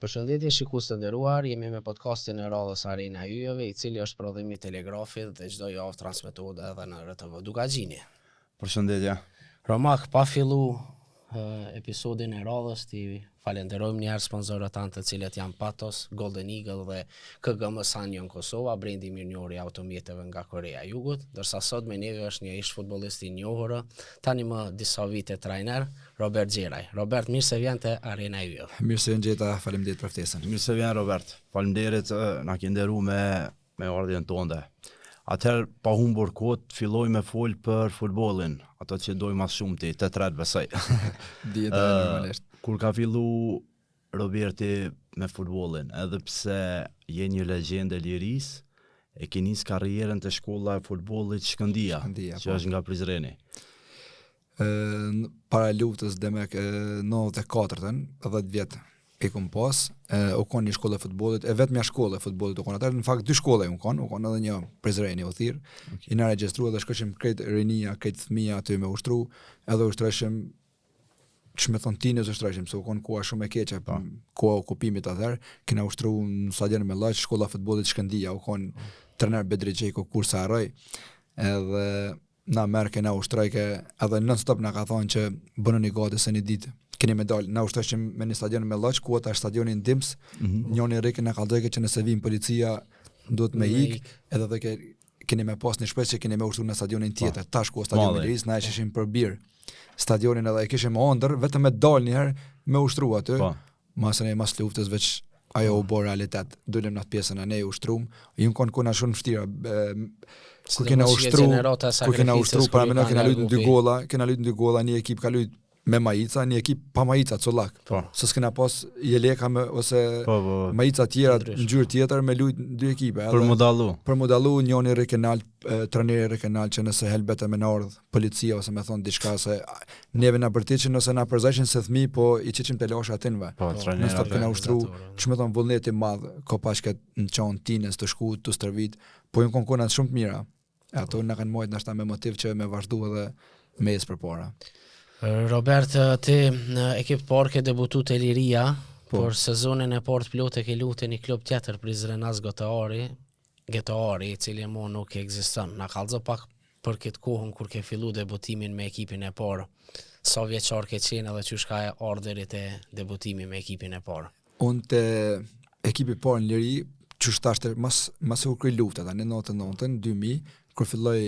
Përshëndetje shikues të nderuar, jemi me podcastin e radhës Arena e Yjeve, i cili është prodhim i Telegrafit dhe çdo javë transmetohet edhe në RTV Dukagjini. Përshëndetje. Romak, pa fillu episodin e radhës, t'i falenderojmë njëherë sponsorët tanë të cilët janë Patos, Golden Eagle dhe KGM Sanyon Kosova, brendi i mirënjohur i automjeteve nga Korea e Jugut, ndërsa sot me neve është një ish futbollist i njohur, tani më disa vite trajner, Robert Gjeraj. Robert, mirë se vjen te Arena e Yjeve. Mirë se ju gjeta, faleminderit për ftesën. Mirë se vjen Robert. Faleminderit, na ke nderu me me ardhjen tonde. Atëherë, pa humbur kohë, filloj me fol për futbollin, ato që dojmë ma s'shumti, të tretë besoj. Dihet uh, normalisht. Kur ka fillu Roberti me futbollin, edhe pse je një legjendë e Lirisë, e ke nis karrierën te shkolla e futbollit Shkëndija, Shkëndija që po. është nga Prizreni. Ë para luftës demek 94-ën, 10 vjet i kom pas, e, u kon një shkollë e futbollit, e vetmja shkollë e futbollit u kon atëherë, në fakt dy shkolla u kon, u kon edhe një Prizreni u thirr, okay. jena regjistru edhe shkoshim krejt rinia, krejt fëmija aty me ushtru, edhe ushtrojshim që me thonë tinës ushtrojshim, se u kon koha shumë e keqe, po. koha okupimit atëherë, kena ushtru në stadion me Laç, shkolla e futbollit Shkëndija, u kon po. trener Bedri Xheko, kurrë s'e harroj, edhe na merrke na ushtrojke edhe non stop na ka thonë që bënuni gati se një ditë keni me dal na ushtrojshim me një stadion me Laç ku tash stadioni në Dims mm -hmm. njoni rrike na kallzojke që nëse vin policia duhet me ik edhe dhe ke keni me pas një shpresë që keni me ushtru në stadionin po. tjetër tash ku stadioni i Lirisë na e kishim për bir stadionin edhe e kishim ëndër vetëm me dal një herë me ushtru aty po. Masanej mas luftës veç ajo u bo realitet, dolëm në atë pjesën e ne ushtrum, jon kon kohna shumë vështira, kur kena ushtru, kur kena ushtru, paramendo kena lujt në dy golla, kena lujt në dy golla, një ekip ka lujt me majica, një ekip pa majica, cullak. Po. Se s'kena pas jeleka me, ose po, po, po. majica tjera, ngjyrë tjetër, me lujt në dy ekipe. Për m'u dallu. Për m'u dallu, njoni rrike nalt, treneri rrike nalt, që nëse helbete me na ardh policia ose me thonë diçka se neve na bërtiqin ose na përzajshin se fëmijë, po i qiqim telashe atynve. Po, non stop kena ushtru, që me thonë vullneti madh, ko pas këtë në qonë tinës të shku, të stërvit, po jonë konë kohna shumë të mira. E ato na kanë majtë nashta me motiv që me vazhdu edhe me ecë përpara. Robert, ti në ekip të parë ke debutu te Liria, po. por sezonin e parë të plotë e ke luajtur te një klub tjetër, Prizrenas Goteari, Getoari, i cili mo nuk ekziston. Na kallzo pak për këtë kohën kur ke fillu debutimin me ekipin e parë. Sa vjeçar ke qenë edhe qysh ka ardhur deri te debutimi me ekipin e parë? Unë te ekipi i parë në Liri, qysh tash mas mas u kry lufta tani 99-ën, 2000, kur filloi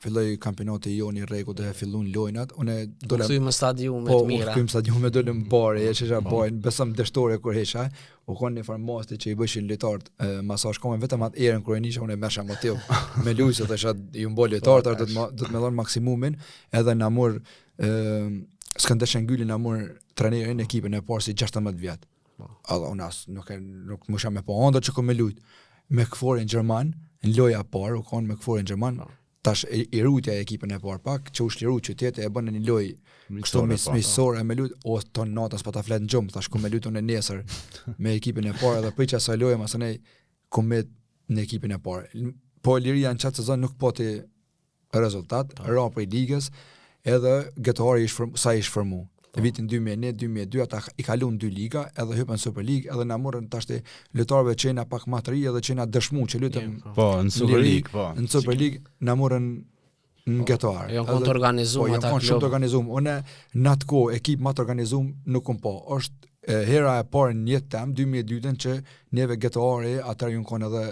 filloi kampionati jonë i rregullt dhe fillun lojnat, unë dola U kthyem në stadiume po, të mira. Po, u kthyem stadiume dolëm bare, e çesha po. bajnë, besom dështore kur hesha, u kon një farë masti që i bëshin lojtarët masazh komën vetëm atë erën kur e nisha unë e merrsha motiv me lujt se thosha ju mbo lojtarët po, do të do të më dhon maksimumin, edhe na mur ë Skënder Shëngyli na mur trajnerin në ekipin e parë si 16 vjet. Po. Edhe unë as nuk e nuk musha me po ëndër që kom me lujt me KFOR-in gjerman, në loja e parë, u kon me KFOR-in gjerman, po. tash e, i rujtja e ekipin e parë pak, që u shliru qyteti e bënë një lojë kështu me po. miqësore me lujt, o ton natën s'pata flet në gjumë, thash kom me lujt unë nesër me ekipin e parë edhe prej qasaj loje masanej kom met në ekipin e parë. Po Liria në qatë sezon nuk pati rezultat, po. ra prej ligës, edhe Getoari ish form, sa ish formu. Në po. vitin 2001, 2002 ata i kalun dy liga, edhe hypën Superligë, edhe na morën tashti lojtarëve që jena pak më të ri edhe që jena dëshmu që lutëm po. po në Superligë, po. Në Superligë na morën në po, Getoar. Jon kon të organizuar po, ata. Po, jon shumë të organizuar. Unë në atë kohë ekip më të organizuar nuk kom pa. Është hera e parë në jetë tem 2002-ën që neve Getoari atëherë jon kon edhe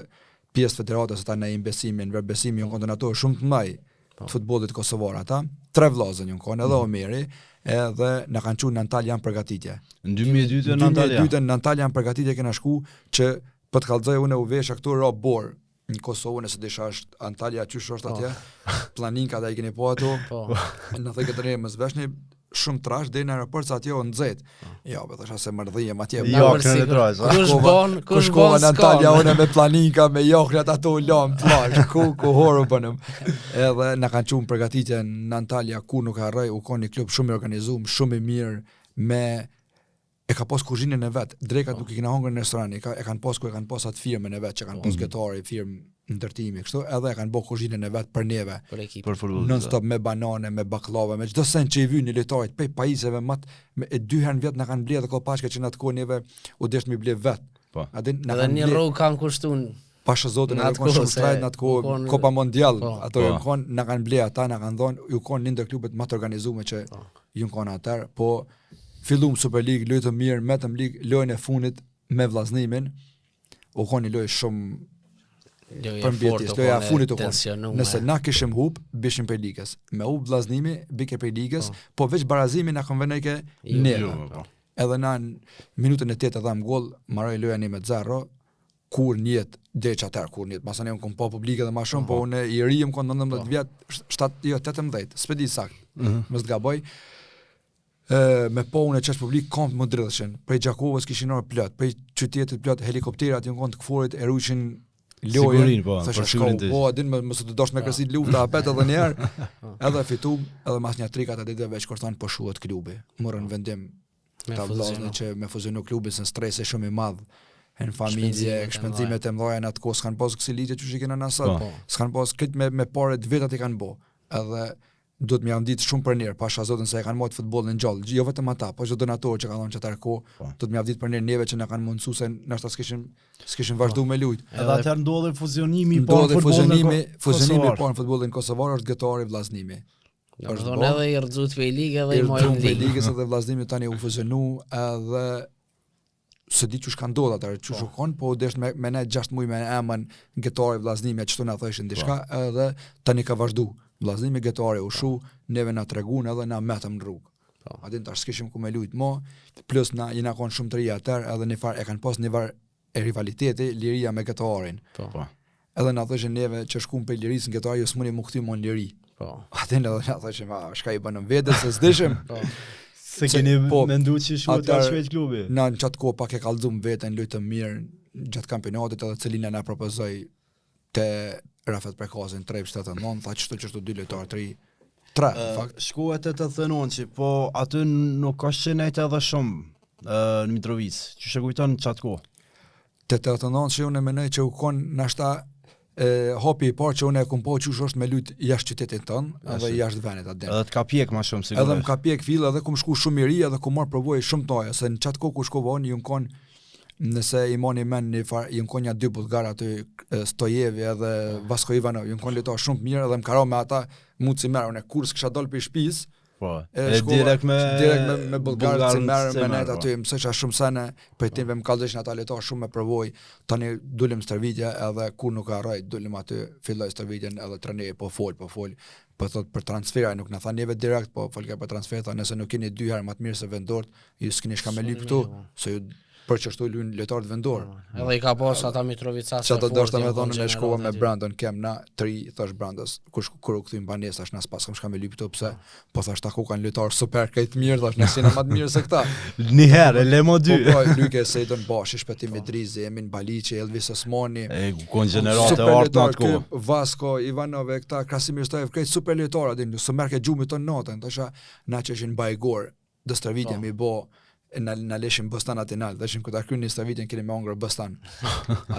pjesë federatës ata Naim Besimi, Enver Besimi, janë konë donatorë shumë të mëdhaj po. të futbollit kosovar ata. Tre vëllazën janë konë, edhe mm. Omeri, edhe na kanë çuar në Antalya në përgatitje. Në 2002 në Antalya. 2002 në Antalya në përgatitje kena shku që po të kallzoj unë u vesha këtu ra borë në Kosovë nëse disha është Antalya qysh është po. atje. Planinka da i keni po ato. Po. Në thënë këtë mos veshni shumë trash deri në aeroport sa atje u nxehtë. Po. Jo, po thosha se mërdhijem atje. Jo, kënë trash. Kush bon, kush bon në Antalya unë me planinka me jokrat ato u lam plazh, ku ku horu bënëm. Edhe na kanë çuar përgatitje në Antalya ku nuk harroj, u kon një klub shumë i organizuar, shumë i mirë me. E ka pas kuzhinën e vet, drekat po. nuk i kena hongër në restoran, e, ka, e kanë pas ku e kanë pas atë firmën e vet, që kanë pas mm. GTR-i, firmë ndërtimi, kështu, edhe e kanë bo kuzhinën e vet për neve. Për ekipin. Për futboll. Non stop me banane, me bakllava, me çdo send që i vyn një lojtarit, prej pajisjeve më me e dy herë në vjet na kanë blerë dhe kollpaçka që në atë kohë neve u desh me ble vet. Po. A din, na kanë një rrogë kanë kushtu Pasha Zotin edhe kon shumë shtrajt në atë kohë Copa Mondial, po. ato po. janë kon, na kanë ble ata, na kanë dhënë, ju kon një ndër klubet më të organizuar që po. ju kon atëherë, po fillum Superligë, lujtëm mirë, metëm ligë, lojën e fundit me Vllaznimin, u kon një lojë shumë Loja e fortë, loja e fundit u kon. Nëse na kishim hup, bishim prej ligës. Me hup Vllaznimi, bike prej ligës, po, po veç barazimi na konvenojke neve. Po. Edhe na në minutën e 8 dhamë gol, maroi loja 1-0, kur njet deri qatëherë kur njet. Masanej unë kom pa publik edhe ma shumë, po unë i ri jam kon 19 po. vjet, 7, jo 18, s'pe di sakt. Mm -hmm. Mos të gaboj. E, me pa unë qaq publik kambt më dridhshin. Prej Gjakovës kishin ardh plot, prej qytetit plot helikopterat janë kon të KFOR-it e rujshin lojën. Sigurinë, po, për sigurinë. Po, a din më mos të dosh me po. krsit lufta apet edhe një herë. Po. Edhe fitum, edhe mas një 3-4 ditëve veç kur thonë po shuhet klubi. Morën vendim Me ta vllazën që me fuzionu klubin se stresi shumë i madh në familje, shpenzimet e mëdha në atë kohë s'kan pas kësi ligje që i kena na sot. Po. S'kan pas këtë me me pare të vetat i kanë bo. Edhe duhet me jau ditë shumë për nder, pasha Zotin se e kanë mbajt futbollin gjallë, jo vetëm ata, po çdo donator që ka dhënë qatë kohë, po. duhet me jau ditë për nder neve që na kanë mundësu se ndoshta s'kishim s'kishim vazhdu po. me lujt. Edhe atëherë ndodhi fuzionimi i parë në futbollin fuzionimi, fuzionimi i parë në futbollin kosovar është GTR-i Vllaznimi. Do të thonë edhe i rrëzut prej ligë edhe i mojën ligë. Ligës edhe Vllaznimi tani u fuzionu edhe s'e di qysh ka ndodhur atëherë, qysh po. u kon, po u desh me me nejt 6 muaj me emën GTR Vllaznimi, qështu na thoshin diçka, po. edhe tani ka vazhdu. Vllaznimi GTR u shu, po. neve na tregun edhe na metëm në rrugë. Po. A din tash s'kishim ku me lujt mo, plus na jena kon shumë të ri atëherë, edhe një farë e kanë pas një farë e rivaliteti Liria me GTR-in. Po. po. Edhe na thoshin neve që shkum prej Lirisë në GTR, ju s'muni mu kthy mo në Liri. Po. A din edhe na thoshin, ma, shka i bënëm vetes, se s'dishim. Po. Se keni po, mendu që shuhet ka shpejt klubi. Na në qatë kohë pak e kallzum veten, lujtëm mirë gjatë kampionatit edhe Celina na propozoi te Rafet Prekazin Trepçë 89, tha qështu qështu dy lojtarë të ri, tre, në fakt. Shkohet te 89 që po aty nuk ka qenë nejt edhe shumë në Mitrovicë. Qysh e kujton qatë kohë? Te 89 që unë e menoj që u kon nashta e, hapi i parë që unë e kom pa qysh është me lujt jashtë qytetit tonë, edhe jashtë venit atë. Edhe të ka pjek ma shumë sigurisht. Edhe më ka pjek fill edhe kum shku shumë i ri edhe kum marr përvojë shumë të se në qatë kohë ku shkova unë jun kon nëse i mani men një far, jun kon një dy bullgar aty Stojevi edhe Vasko Ivanov, jun kon lojtar shumë të mirë edhe më ka ra me ata mu cimer, unë kur s'kisha dalë prej shtëpisë, Po, e, e direkt me direkt me me bullgar cimer me net po. aty mësojsha shumë sene, prej po. timve më kallzojshin ata lojtar shumë me përvojë. Tani dulim stërvitje edhe kur nuk e harroj, dulim aty, filloi stërvitjen edhe trajneri po fol, po fol, po thot për transfera, nuk na tha neve direkt, po folke për transfer, tha nëse nuk keni dy herë më të mirë se vendort, ju s'keni shka me lyp këtu, po. se ju për qështu luajnë lojtarët vendor. Po, edhe i ka pas ata Mitrovicas. Çka do të me thonë ne shkova me Brandon kem na tri thash Brandos kur kur u kthym banesë thash na s'paskëm shka me lyp këtu pse po thash taku kanë lojtar super krejt të mirë thash na s'jena më të mirë se këta. Një herë, le mo dy. Po po Luke Sejdon Bashi, Shpëtim po. Idrizi, Emin Baliqi, Elvis Osmani. E u kon gjeneratë e artë në atë kohë. Vasko, Ivanov e këta Krasimir Stojev krejt super lojtarë, din, s'u merrke gjumi tonë natën, thosha na që ishin bajgor do stërvitje po. mi bo na na leshim bostan aty nalt, thashim kur ta kryni stërvitjen keni me hongër bostan.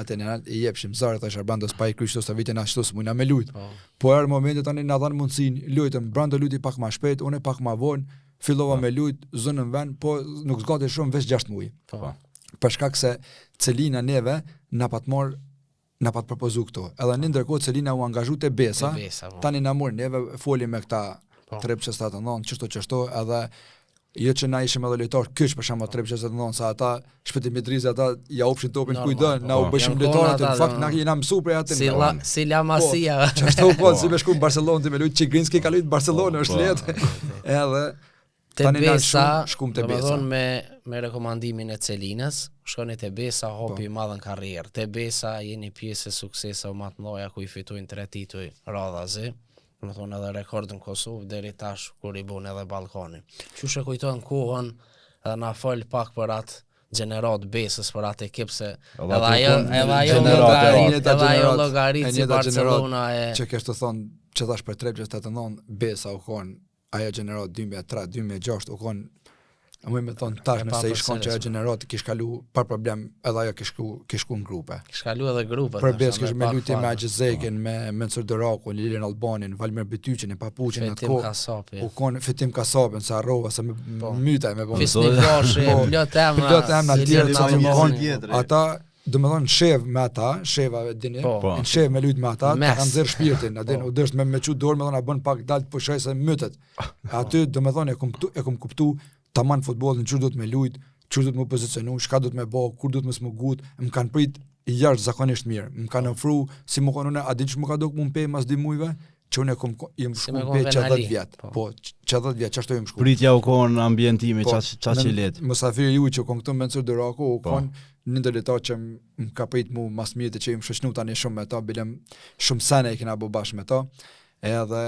Aty nalt i jepshim zare thash Brando pa i kry qto stërvitje na ashtu s'mujna me lujt. Po. po erdh momenti tani na dhan mundësinë, lujtëm, Brando luti pak më shpejt, unë pak më vonë, fillova po. me lujt, zënëm vend, po nuk zgati shumë veç 6 muaj. Po. Për shkak se Celina neve na pat marr na pat propozu këto. Edhe në ndërkohë Celina u angazhu te Besa, te Besa po. tani na mor neve foli me këta po. Trepçës 79, qështu qështu, edhe jo që na ishim edhe lojtar kyç për shembull po. Trepçës 79 se ata Shpëtim Idrizi ata ja upshin topin kujt do, na u po. bëshim lojtarë aty, në fakt na jena mësu prej aty. Si la si la po, Masia. Qashtu po, si me shku në Barcelonë ti me lujt Çigrinski ka lujt Barcelonë, është lehtë. Edhe Te Tani na Besa, shkum te do Besa. Thonë me me rekomandimin e Celinës, shkoni te Besa, hapi po. i madh në karrierë. Te Besa jeni pjesë e sukseseve më të mëdha ku i fitojnë tre tituj radhazi. Do të thonë edhe rekord në Kosovë deri tash kur i bën edhe Ballkani. Qysh e kujton kohën edhe na fol pak për atë gjeneratë Besës për atë ekip se edhe ajo edhe ajo llogarit edhe ajo llogarit si Barcelona e që kesh të thonë që thash për Trepçës 89 Besa u kon ajo gjeneratë 2003, 2006 u kon. E muj me thonë tash nëse ish kon qajo gjeneratë kish kalu pa problem edhe ajo kish shku kish shku në grupe. Kish kalu edhe grupet. Për besë kish me lujtë me Agje Zekën, po. me Mensur Dorakun, Lilian Albanin, Valmir Bytyqin, e Papuqin në atë kohë. Fitim Kasapi. U kon Fitim Kasapin, se harrova se me po. myta me po. Fisnik Gashi, po, plot emra. Plot emra tjerë që u kon. Ata do me thonë shev me ata, sheva e dini, po. po. në shev me lujt me ata, ta kanë nxjerr shpirtin, a din, po. u dësht me me çu dorë, me thonë a bën pak dal të pushoj se mytet. Aty do me thonë e kom kuptu, e kom kuptu taman futbollin qysh duhet me lujt, qysh duhet me pozicionu, çka duhet me bë, kur duhet mos me ngut, më kanë prit jashtëzakonisht mirë. Më kanë ofru si më kanë unë, a din ç'më ka dok mu n'Pejë mas dy mujve, që unë kom jam shku në Pejë që 10 vjet. Po, po që 10 vjet qashtu jam shku. Pritja u kon ambientimi po, qa qa që let. Musafiri juaj që kon këtu Mensur Duraku u po. kon një ndër lojtarë që më ka prit mu mas mirë që jam shoqnu tani shumë me ta, bilem shumë sene i kena bo bashkë me ta. Edhe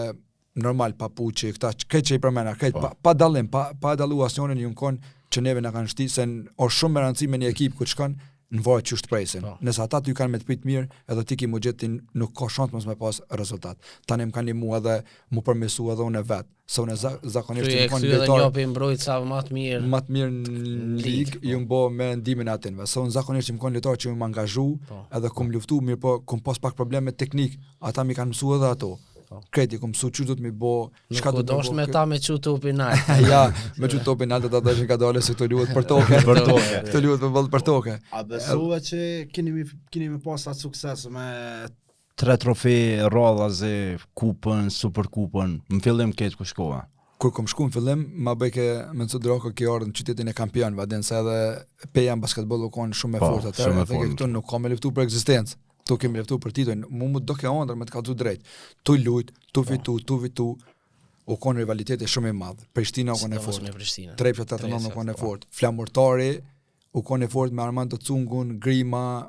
normal Papuqi, këta krejt që i përmena, krejt po. pa, pa dallim, pa pa dallu asnjërin ju kon që neve na kanë shti se është shumë me rëndësi me një ekip ku shkon në varet qysh të presin. Po. Nëse ata ty kanë me të prit mirë, edhe ti ki mu gjetë nuk ka shans mos me pas rezultat. Tani më kanë mu edhe mu përmirësu edhe unë vet, se unë za, zakonisht jam kon lojtar. Një prej mbrojtësave më të mirë. Më të mirë në ligë, po. jam bo me ndihmën e atynve. Se unë zakonisht jam kon lojtar që jam angazhu, po. edhe kum luftu mirë, po kum pas pak probleme teknik, ata mi kanë mësu edhe ato. Po. Krejt i kom mësu qysh duhet mi bo, çka duhet mi bo. me ta me çu topin nalt. ja, me çu topin nalt ata dojshin ka dale se këto luhet për toke. për toke. Këto luhet për boll për toke. A besove që keni mi keni me pas atë sukses me tre trofe radhazi, kupën, superkupën, në fillim këtë ku shkova? Kur kom shku në fillim, ma bëjke Mensur Duraku ke ardhë në qytetin e kampionëve, a din se edhe Peja në basketboll u konë shumë e po, fortë atëherë, edhe këtu nuk ka me luftu për ekzistencë. Tu kemi luftu për titullin, mu mu doke ëndër me të kallzu drejt. Tu lujt, tu po. fitu, tu fitu, u konë rivaliteti shumë i madh. Prishtina u konë e fortë. Prishtina. Trepça 89 u konë e po. fortë. Flamurtari u konë e fortë me Armando Cungun, Grima,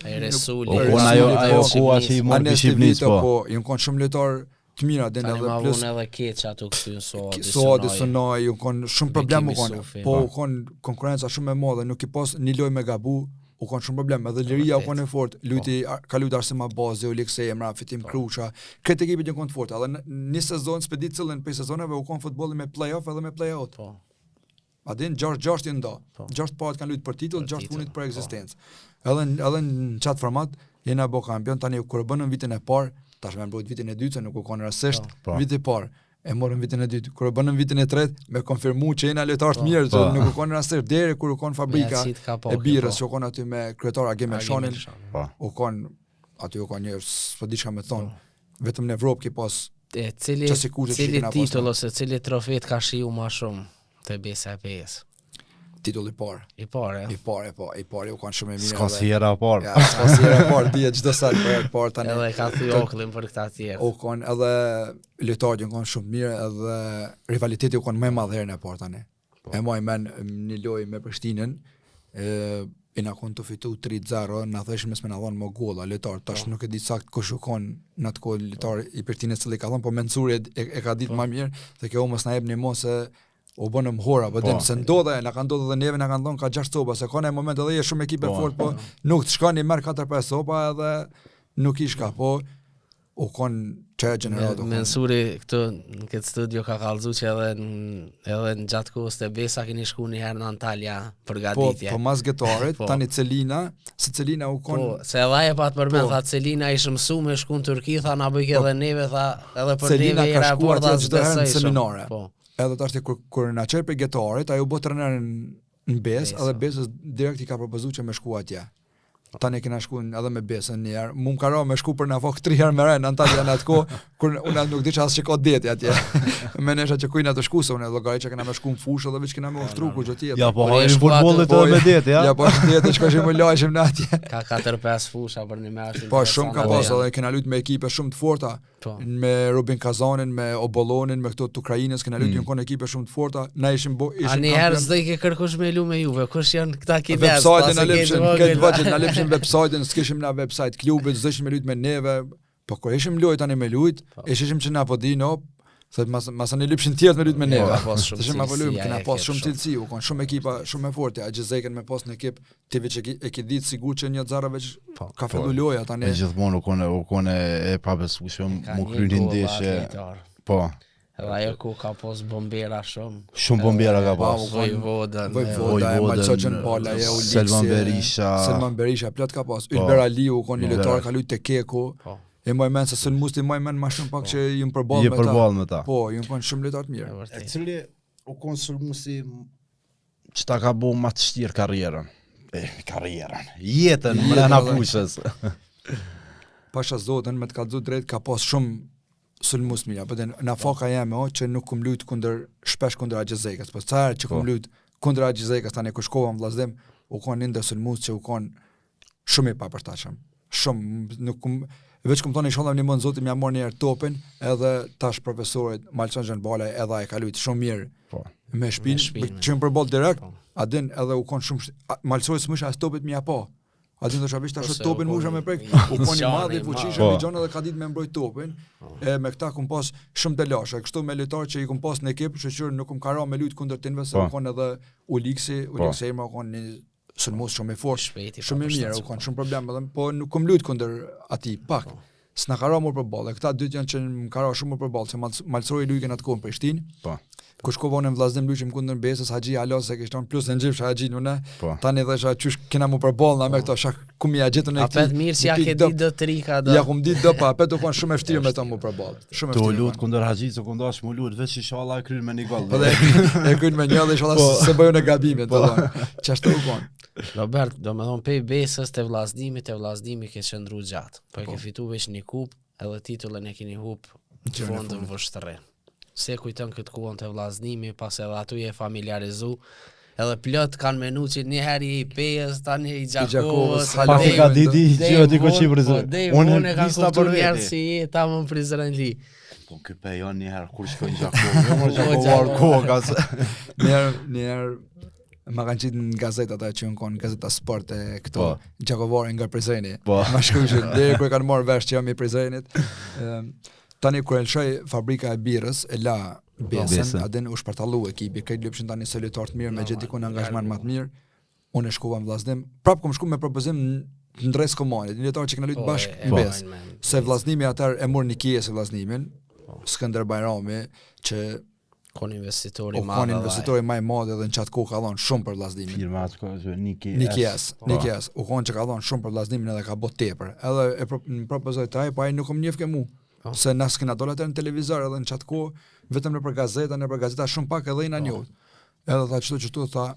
ai Resuli. U konë ajo ajo po. koha që i morë Shqipnis po. Po, janë konë shumë lojtarë të mira den edhe plus edhe keq ato këtu në Soadi. Soadi Sunaj, u kon shumë problem u kon. Po u kon konkurrenca shumë e madhe, nuk i pas një lojë me gabu, u kon shumë problem. Edhe Liria u kon e fortë, luti po. ka luajtur Arsim Abazi, Oleg Semra, Fitim po. Krusha. Këtë ekipet janë kon të forta. Edhe një sezon s'pe di cilën prej sezoneve u kon futbolli me play-off edhe me play-out. Po. A din 6-6 janë nda. Po. 6 parët kanë luajtur për titull, 6 fundit për po. ekzistencë. Edhe edhe në qat format jena bë kampion tani kur e bënëm vitin e parë, tash me mbrojt vitin e dytë se nuk u kon rastësisht po. viti i parë. E morëm vitin e dytë. Kur e bënëm vitin e tretë, me konfirmu që jena lojtarë të mirë, po. nuk u kon rastësisht deri kur u kon fabrika e birrës që u kon aty me kryetar Agim Elshanin. Po. U kon aty u kon një s'po di çka me thon. Vetëm në Evropë ke pas e cili cili titull ose cili trofe të ka shiju më shumë Te Besa e Pejës. Titulli i parë. I parë, I parë, po, i parë u kanë shumë e mirë. S'ka si hera e parë. Ja, s'ka si hera e parë, dihet çdo sen për herë të parë tani. Edhe ka thy okllin për këta tjerë. U kanë edhe lojtarët janë kanë shumë mirë edhe rivaliteti u kanë më i madh herën e parë tani. Po. E maj men një lojë me Prishtinën, e jena kon tu fitu 3-0, na thëshin mos me na dhon më golla lojtar. Tash po. nuk e di sakt kush u kon në atë kohë lojtar i Prishtinës cili ka dhon, po Mensuri e, e, e ka ditë po. më mirë, dhe kjo mos na jep një mos se u bënë më hora, po, po. se ndodhe, na ka ndodhur edhe neve na kanë dhënë ka 6 copa, se ka në moment edhe je shumë ekip e po. fortë, po nuk të shkon i merr 4-5 copa edhe nuk i shka, po u kon qajo gjeneratë. Mensuri këtu në këtë studio ka kallzu që edhe në, edhe në gjatë kohës te Besa keni shku një herë në Antalya për gatitje. Po, po mas Getarit, po. tani Celina, se Celina u kon... Po, se edhe e pat përmend, po. tha Celina ish mësu me shku në Turki, tha na bëjke po. edhe neve, tha edhe për Celina neve era e tha çdo herë në seminare. Po. Edhe tash kur kur na çoi prej Getarit, ajo u bë trener në në Besë, edhe Besës direkt i ka propozuar që me shku atje. Tani kena shku edhe me Besën një herë. Mu më ka ra me shku për në fakt tri herë me rend në Antalya në atë kohë, kur unë nuk di që as që ka deti atje. Me nesha që kujna të shku, se unë llogarit që kena me shku në fushë edhe veç kena me ushtru kur gjë tjetër. Ja, po hajrin futbollit edhe me deti, ja? Ja, po është deti, shkojshim më lajshim në atje. Ka 4-5 fusha për një me është Po shumë ka pas edhe kena lut me ekipe shumë të forta. Po. me Rubin Kazanin, me Obolonin, me këto të Ukrainës, kena luajtur mm. kon ekipe shumë të forta. Na ishim bo, ishim. A një herë s'do i ke kërkush me lu me juve, kush janë këta kinez? Website-in na lipshin, këtë vëgjë na lipshin website-in, s'kishim na website klubit, s'dojshim me lujt me neve. Po kur ishim lojt tani me lujt, po. e shishim që na po din, op, se mas mas ne lipshin tjerë me lujt me neve. Po, shumë cilësi. Po lujm, kena pas shumë cilësi, u kon shumë ekipa shumë e fortë, a Gjezekën me pas në ekip Ti veç e ki, e ki ditë sigur që një zara veç po, ka po. fillu loja tani. E gjithmonë u kone, u kone e pabesueshme, mu kry një ndeshje. Po. Edhe ajo ku ka pos bombera shumë. Shumë bombera ka pas. Vojvodën. Vojvoda, e Malso Gjonbalaj, e Uliksi. Selman Berisha. Selman Berisha, plot ka pas. Po. Ylber Aliu, ka një lojtar ka lujt te Keku. Po. E maj men se sulmusit i maj men ma shumë pak po. që jam përballë me ta. përballë me ta. Po, jam kon shumë lojtar të mirë. E cili u kon sulmusi që ta ka bo ma të shtirë karrierën? E, karrierën. Jetën, mrena fushës. Pasha Zotin, me të kallzu drejt, ka pas shumë sulmues mirë, po den na faka jeme o që nuk kum lujt kundër shpesh kundër Haxhi Zekës, po sa herë që kum po. lujt kundër Haxhi Zekës tani kur shkova në Vllaznim, u kon një ndër sulmues që u kon shumë i papërshtatshëm. Shumë nuk kum veç kum thonë inshallah një mund Zoti m'ia marr një herë topin, edhe tash profesorit Malson Gjonbalaj edhe ai ka lujt shumë mirë. Po. Me shpinë, që më përball direkt, po. a din edhe u kon shumë Malsoi s'musha as topit m'ia pa. A din thosha veç tash topin musha me prek, u kon i madh i fuqishëm po. i gjon edhe ka ditë me mbrojt topin. Po. E me këta kum pas shumë telashe, kështu me lojtarë që i kum pas në ekip, shyqyr nuk kum ka ra me lujt kundër tinve se po. u kon edhe Uliksi, Uliksi emra u kon një sulmues shumë i fortë, shumë i mirë, u kon shumë problem edhe po nuk kum lujt kundër atij pak. S'na ka ra mu përballë. Këta dytë janë që më ka ra shumë mu përballë, se Malsori lujke në atë kohë në Prishtinë. Po. Kur shkova unë në Vllaznim lujshim kundër Besës, Haxhi hala s'e kishte plus e njifsha Haxhin unë. Po. Tani thosha qysh kena mu përballë na me këto shak ku mi ja gjetën e këtij. Apet mirë si ja ke ditë do trika do. Ja kum ditë do pa, apet u kon shumë e vështirë me to mu përballë. Shumë e vështirë. Tu lut kundër Haxhit, u kon dash mu lut veç inshallah e kryen me një gol. Po dhe e kryen me një dhe inshallah po. se bëjnë gabime, do thonë. Qashtu u kon. Robert, do me thonë pej Besës te Vllaznimi, te Vllaznimi ke qëndru gjatë. Po e ke po. fitu veç një kupë, edhe titullin e keni hup në fund në Vushtrri. Si e kujton këtë kohën te Vllaznimi, pas edhe aty je familiarizu, edhe plot kanë menu që një herë je i Pejës, tani i Gjakovës, Pa e ka di di që di ku që Prizren. Po, unë e kam kuptu një herë si je ta më në Prizrenli. Po ky pejon një herë kur shkon Gjakovë, jo më Gjakovar kohë ka se. Një herë, një herë Ma kanë qitë në gazeta ata që janë konë, gazeta sport e këto, po. Gjakovari nga Prizreni. Po. Ma shkruajshin, deri kur e kanë marrë vesh që jam i Prizrenit. Ëm tani kur e lëshoi fabrika e birrës, e la po, Besën, Besën. a din u shpartallu ekipi, krejt lypshin tani se lojtar të mirë, me gjetë dikun angazhman më të mirë. Unë e shkova në Vllaznim, prap kom shku me propozim të Ndres Komanit, një lojtar që kena lujt po, bashkë në Besë. Se Vllaznimi atëherë e mor Niki S Vllaznimin, po. Skënder Bajrami, që Kon investitori i madh. Kon investitori më i madh edhe në qatë kohë ka dhënë shumë për Vllaznimin. Firma atë kohë që Niki S. Niki S, po. Niki S, u kon që ka dhënë shumë për Vllaznimin edhe ka bë tepër. Edhe e pro, më propozoi te ai, po ai nuk më njihke mu. Po. Se na s'kena dalë atëherë në televizor edhe në qatë kohë, vetëm nëpër gazeta, nëpër gazeta shumë pak edhe jena po. njohur. Edhe tha çto çto tha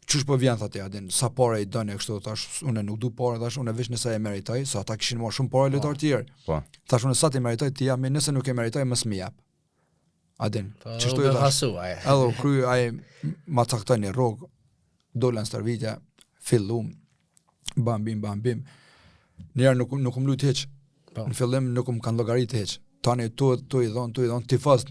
Qysh po vjen tha ti, a din, sa pare i dënë e kështu, thash, unë nuk du pare, thash, unë veç nëse e meritoj, se ata kishin marrë shumë pare po. lojtarë tjerë. Po. Thash, unë sa ti meritoj, ti jam, nëse nuk e meritoj, mos më jap. A din, po, qështu i thash. Edhe u kry, ai ma caktoi një rrogë, dola në stërvitje, fillum, bam bim, bam bim. Njëherë nuk, nuk më lujt hiç. Po. Në fillim nuk më kanë llogarit hiç. Tani tu, tu i dhonë, tu i dhonë, tifoz,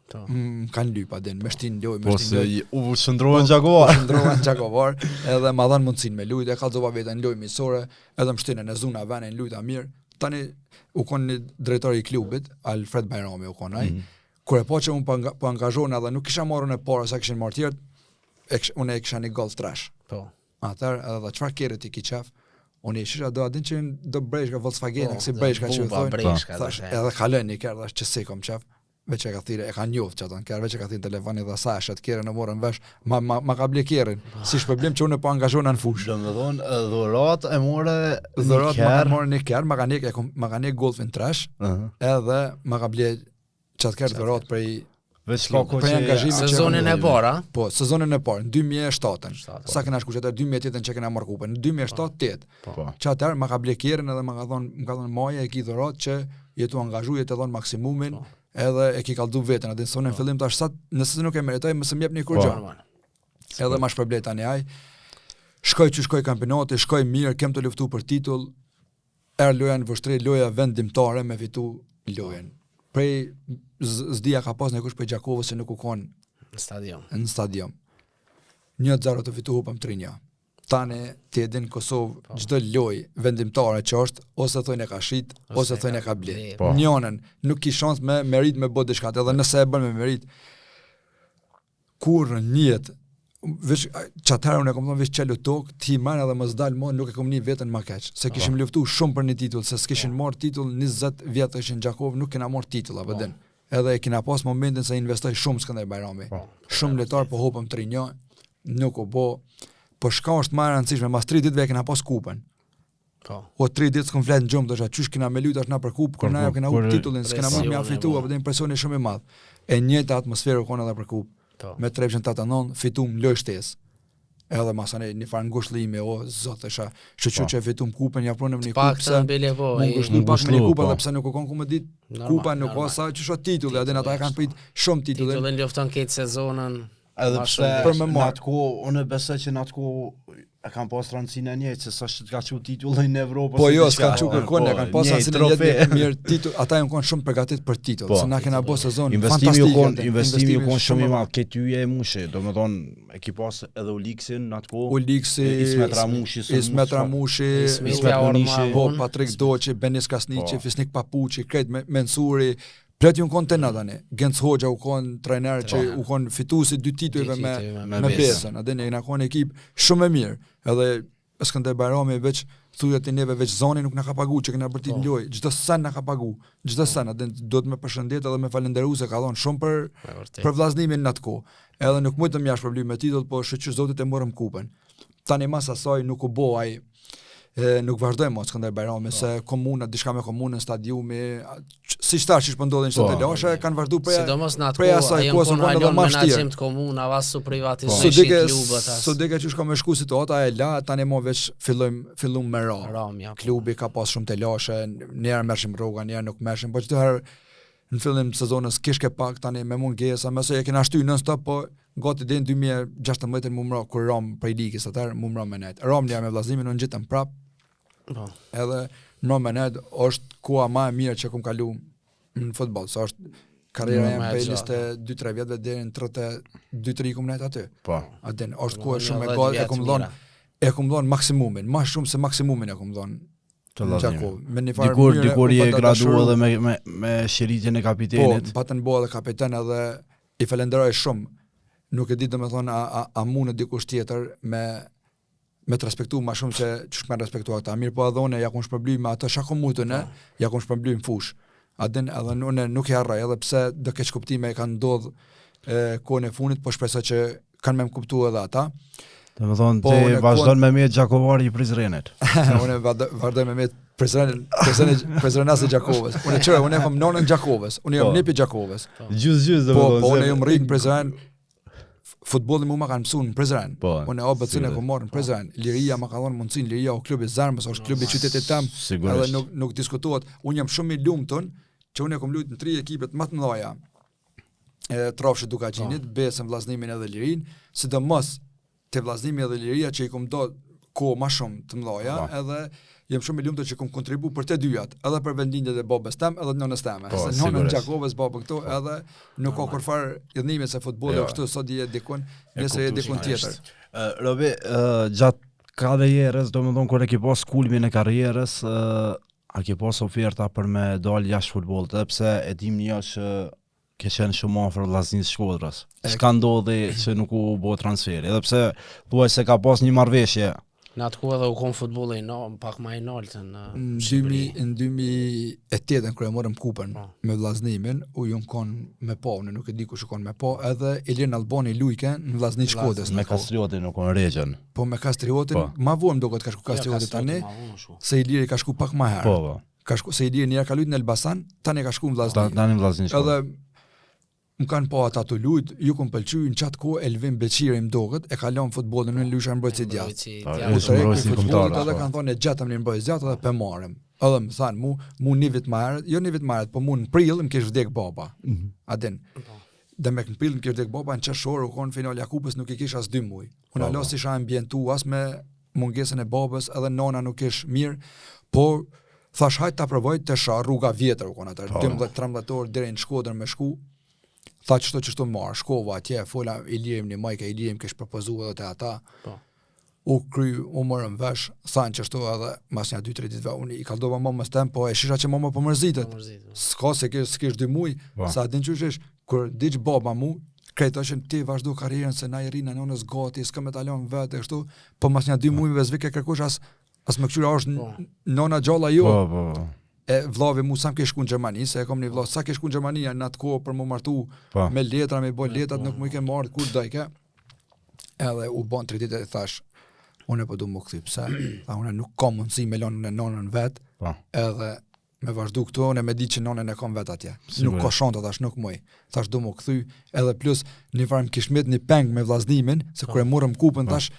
Po. Më kanë lyp a din, me shtin lojë, me po, shtin lojë. Po se u shndrohen po, Gjakovar. U shndrohen Gjakovar, edhe ma dhan mundësinë me lujt, e kallzova veten lojë miqësore, edhe më shtinë në zona venin lujta mirë. Tani u kon një drejtor i klubit, Alfred Bajrami u kon ai. Mm -hmm. Kur e pa që unë po, po angazhohna edhe nuk kisha marrë unë para sa kishin marrë tjerët, e kish, unë e kisha një Golf tresh. Po. Atëherë edhe tha çfarë kerri ti ki qef? Unë i shisha do a din që do breshka Volkswagen, po, kësi breshka që u thonë. Breshka, thash, edhe kalon një kerr, thash që si kom qef. Veç e ka thirrë, e ka njoft qatë kerr, veç e ka thirrë në telefon i tha sa e shet kerrin e morën vesh, ma, ma, ma ka ble kerrin, si shpërblim që unë po angazhohna në fushë. Do me thonë, dhurat e more Dhurat ma ka marrë një kerr, ma ka nek, e kom, ma ka nek Golfin tresh, uh -huh. edhe ma ka ble qatë kerr dhurat prej Veç ka kohë që angazhimi që sezonin e parë, a? Po, sezonin e parë, në 2007-ën. Sa kena shku qatë 2008-ën që kena marrë kupën, në 2007-8. Po. po. Që atëherë ma ka ble kerrin edhe ma ka thonë, më ka thonë Maja e ki dhurat që je tu angazhu, je tu dhënë maksimumin, po. edhe e ki kallzu veten, atë sonë në po. fillim tash sa nëse nuk e meritoj, mos më jepni kurrgjë. Po. Edhe ma shpërblej tani ai. Shkoj që shkoj kampionati, shkoj mirë, kem të luftu për titull. Erdh loja në Vushtrri, loja vendimtare me fitu lojën. Prej s'di a ka pas nikush prej Gjakovës që nuk u kon në stadium. Në stadium. 1-0 të fitu hupëm 3-1. Tani ti e din Kosovë po. çdo lojë vendimtare që është ose thonë e ka shit ose, ose thonë e ka ble. Po. Njënën nuk ki shans me merit me bë diçka, edhe nëse e bën me merit. Kurrë në jetë veç qatëherë unë e kom thonë veç çelu tokë, ti marr edhe mos dal më, nuk e kom ni veten më keq. Se kishim po. luftu shumë për një titull, se s'kishin po. marr titull 20 vjet ishin Gjakovë, nuk kena marr titull apo po. din. Edhe e kina pas momentin se investoi shumë Skënder Bajrami. Po. Shumë lojtar po hopëm 3-1, nuk u bo. Po shka është më e rëndësishme, mas 3 ditëve e kena pas kupën. Po. O 3 ditë s'kum flet në gjumë, thosha qysh kena me lujt tash na për kupë, kur Për na kupë, kena kur- hup titullin, s'kena mund me Presioni, fitu, po. apo dhe presioni shumë i madh. E njëjta atmosferë u kon edhe për kupë. Po. Me Trepçën 89 fitum lojë shtesë. Edhe masanej një farë ngushëllimi, o zot thosha, shyqyr Po. që e fitum kupën, ja pronëm një kupë Pak se të bile po. mu i- ngushëllu pak me një Ngushëllu, kupë po. edhe pse nuk u kon ku më ditë Normal, kupa nuk ka normal. sa qysh o titulli, edhe ata e kanë prit shumë titullin. Titullin lufton këtë sezonën. Edhe Ma pse shumë Për me në marr. atë kohë, unë besoj që në atë kohë e kanë pas rëndësinë e njëjtë, se sa që të ka çu titullin në Evropë Po ose jo, diçka. s'kan çu Po, kërkon, e kanë pas njëjtë rëndësinë e trofe. njëjtë mirë titull, ata janë kon shumë përgatit për titull, Po. se na kena bërë sezon Investimi u fantastike. kon, atë, investimi u kon shumë i madh, këtë yje e mushi, domethënë e ki pas edhe Uliksin në atë kohë. Uliksi, Ismet Ramushi, Së Ismet Musa. Ramushi, Ismet Ismet Orma, Munishi. po vonë. Patrik Doçi, Benis Krasniqi, Po. Fisnik Papuçi, krejt Me- Mensuri, plot ju kon të na tani. Genc Hoxha u kon trajner që Trajner. u kon fituesi dy titujve Dy me titujve me me Besën. Besën. Atë ne na kon ekip shumë e mirë. Edhe Skënder Bajrami veç thuhet ti neve veç zoni nuk na ka pagu që kena bërtit Po. në lojë. Çdo sen na ka pagu. Çdo sen atë duhet me përshëndet edhe me falenderu se ka dhënë shumë për Me vërtet. për vllaznimin në atë kohë. Edhe nuk mujtëm jashtë problem me titull, po shyqyr Zotit e morëm kupën. Tani mas asaj nuk u bo ai e, nuk vazhdoi më Skënder Bajrami se komuna diçka me komunën, stadiumi, a- q- si tash që po ndodhin çdo Po. telashe, kanë vazhdu prej Sidomos në atë prej kohë, asaj ai kohe janë s'u kon kon edhe halon ma vështirë. menaxhim të komunave, as su Su privatizojshin dike, klubet as. su dike që shka me shku situata e la, tani mo veç fillojm fillum me ra. Ramja. po. Klubi ka pas shumë telashe, një herë merrshim rroga, një herë nuk merrshim, po çdo herë në fillim të sezonës kishke pak tani me mungesa, me se e kena shty non stop, po gati deri në 2016 mu mra kur ram prej ligës atëherë mu mra me net. Ram një herë me vllaznimin, unë gjitëm prap, Po. edhe mra me net është koha më e mirë që kom kalu në futboll, sa është karriera Më jem e prej gjatë. 22-3 vjetëve deri në 32-3 kom net aty. Po. A din, është kohë shumë e Një gjatë, e dhjetë kom vjet dhënë mira. e kom dhënë maksimumin, më shumë se maksimumin e kom dhënë Të në Vllaznimin. Gjakovë. Me një farë Dikur mënyre dikur u je pata gradu dashuru. edhe me me me shiritjen e Po, kapitenit. patën bo edhe kapiten edhe i falenderoj shumë. Nuk e di domethënë a, a, a mundet dikush tjetër me me të respektu ma shumë se që më respektu ata. Mirë po edhe unë ja kom shpërbly me ato çka kom mujtur ne, ja kom shpërbly në fushë. A din edhe unë nuk e harroj edhe pse do keq kuptime kanë ndodh e, kohën e fundit, po shpresoj që kanë me më kuptu edhe ata. Domethënë Po, ti unë vazhdon me mjet Gjakovari i Prizrenit. unë vazhdo- vazhdoj me met Prizrenin, Prizrenin, Prizrenas e Gjakovës. Unë çore, unë kam nonën Gjakovës, unë jam Po. nipi Gjakovës. Gjys gjys Po, po unë jam rrit në Prizren. F- Futbolli mu ma kanë mësuar në Prizren. Po, Unë ABC-n e sigurisht. kom marrë në Prizren. Liria ma ka dhënë mundësinë, Liria o klubi i zemrës, është klubi i qytetit tem. Sigurisht. Edhe nuk nuk diskutohet. Unë jam shumë i lumtur që unë e kom luajtur në tri ekipet më të mëdha. E Trafshit Dukagjinit, Po. Besën, Vllaznimin edhe Lirin, sidomos te Vllaznimi edhe Liria që i kom do kohë më shumë të mëdha, Po. edhe jam shumë i lumtur që kom kontribu për të dyjat, edhe për vendlindjet e babës tem, edhe të nënës teme. Po, Se nënën sigurisht. Gjakovës, babën këtu, edhe nuk ka kurfar idhnimi se futbolli Jo. kështu sot je dikun, E nëse je kuptueshme dikun tjetër. është. Ë, Robi, ë, gjatë karrierës, domethënë kur e ke pas kulmin e karrierës, ë, a ke pas oferta për me dal jashtë futbollit, edhe pse e dim një që ke qenë shumë afër Vllaznisë Shkodrës. E- Çka ndodhi që nuk u bë transferi, edhe pse thuaj se ka pas një marrëveshje. Në atë kohë edhe u kon futbolli no, pak më i naltë në Në Shqipëri. 2000 në 2008 kur e morëm kupën Po. me Vllaznimin, u jam kon me pa, unë nuk e di kush u kon me pa, edhe Ilir Albani lujke në Vllazni Shkodrës. Me në kohë. Kastriotin nuk kon Regjën. Po me Kastriotin, Po. ma vonë më duket ka shku Kastrioti Jo, tani, ma vonë shku. se Iliri ka shku pak më herë. Po, po. Ka shku se Iliri një herë ka luajtur në Elbasan, tani ka shku në Ta, Vllazni. tani Vllaznisë Shkodrës. Edhe më kanë pa ata të lujt, ju kom pëlqy në qatë kohë Elvin Beqiri më duket, e ka lënë futbollin në lysha mbrojtësi djathtë. Mbrojtësi Po, djathtë. U Ishte tërheq mbrojtësi prej futbollit kombëtar, edhe po. kanë thonë e gjetëm një mbrojtës djathtë edhe pe marrim. Edhe më thanë mu, mu një vit më herët, jo një vit më herët, po mu në prill më kish vdek baba. Mhm. A din. Dhe me në prill më kish vdek baba në qershor u kon finalja e kupës nuk i kish as dy muaj. Unë Po, alo po. s'isha ambientu as me mungesën e babës, edhe nona nuk ish mirë, po thash hajt ta provoj të sha rruga vjetër u kon atëherë, Po. 12-13 orë deri në Shkodër me shku. Tha qështu qështu marr, shkova atje, fola Ilirim një majka Ilirim kish propozu edhe te ata Po. u kry, u morëm vesh, thanë qështu edhe mas një 2-3 ditëve unë i kallzova mamës tem, po e shisha që mama po mërzitet. Po mërzitet, po. S'ka se kish s'kish dy muaj, Po. sa din qysh ish, kur diç baba mu, krejt oshin ti vazhdo karrierën se na i rrinë nënës gati, s'ka me ta lënë vetë kështu, po mas një dy muajve s'vike kërkush as as më kqyra është Po. nona gjalla jo. Po, po, po. E vllavi mu sa më ke shku në Gjermani, se e kom një vlla, sa ke shku në Gjermani në atë kohë për mu martu Po. me letra, me bo letrat, nuk më i ke marrë kur dojke. Edhe u bon tri ditë e thash, unë po du më kthy, pse? Tha, unë nuk kam mundësi me lënë në nonën vet, Po. edhe me vazhdu këtu, unë me di që nonën e kam vet atje. Sigurisht. Nuk ka shanta, thash, nuk muj. Thash, du më kthy, edhe plus një farë më kish met një peng me vllaznimin, se kur e morëm kupën, Po. thash,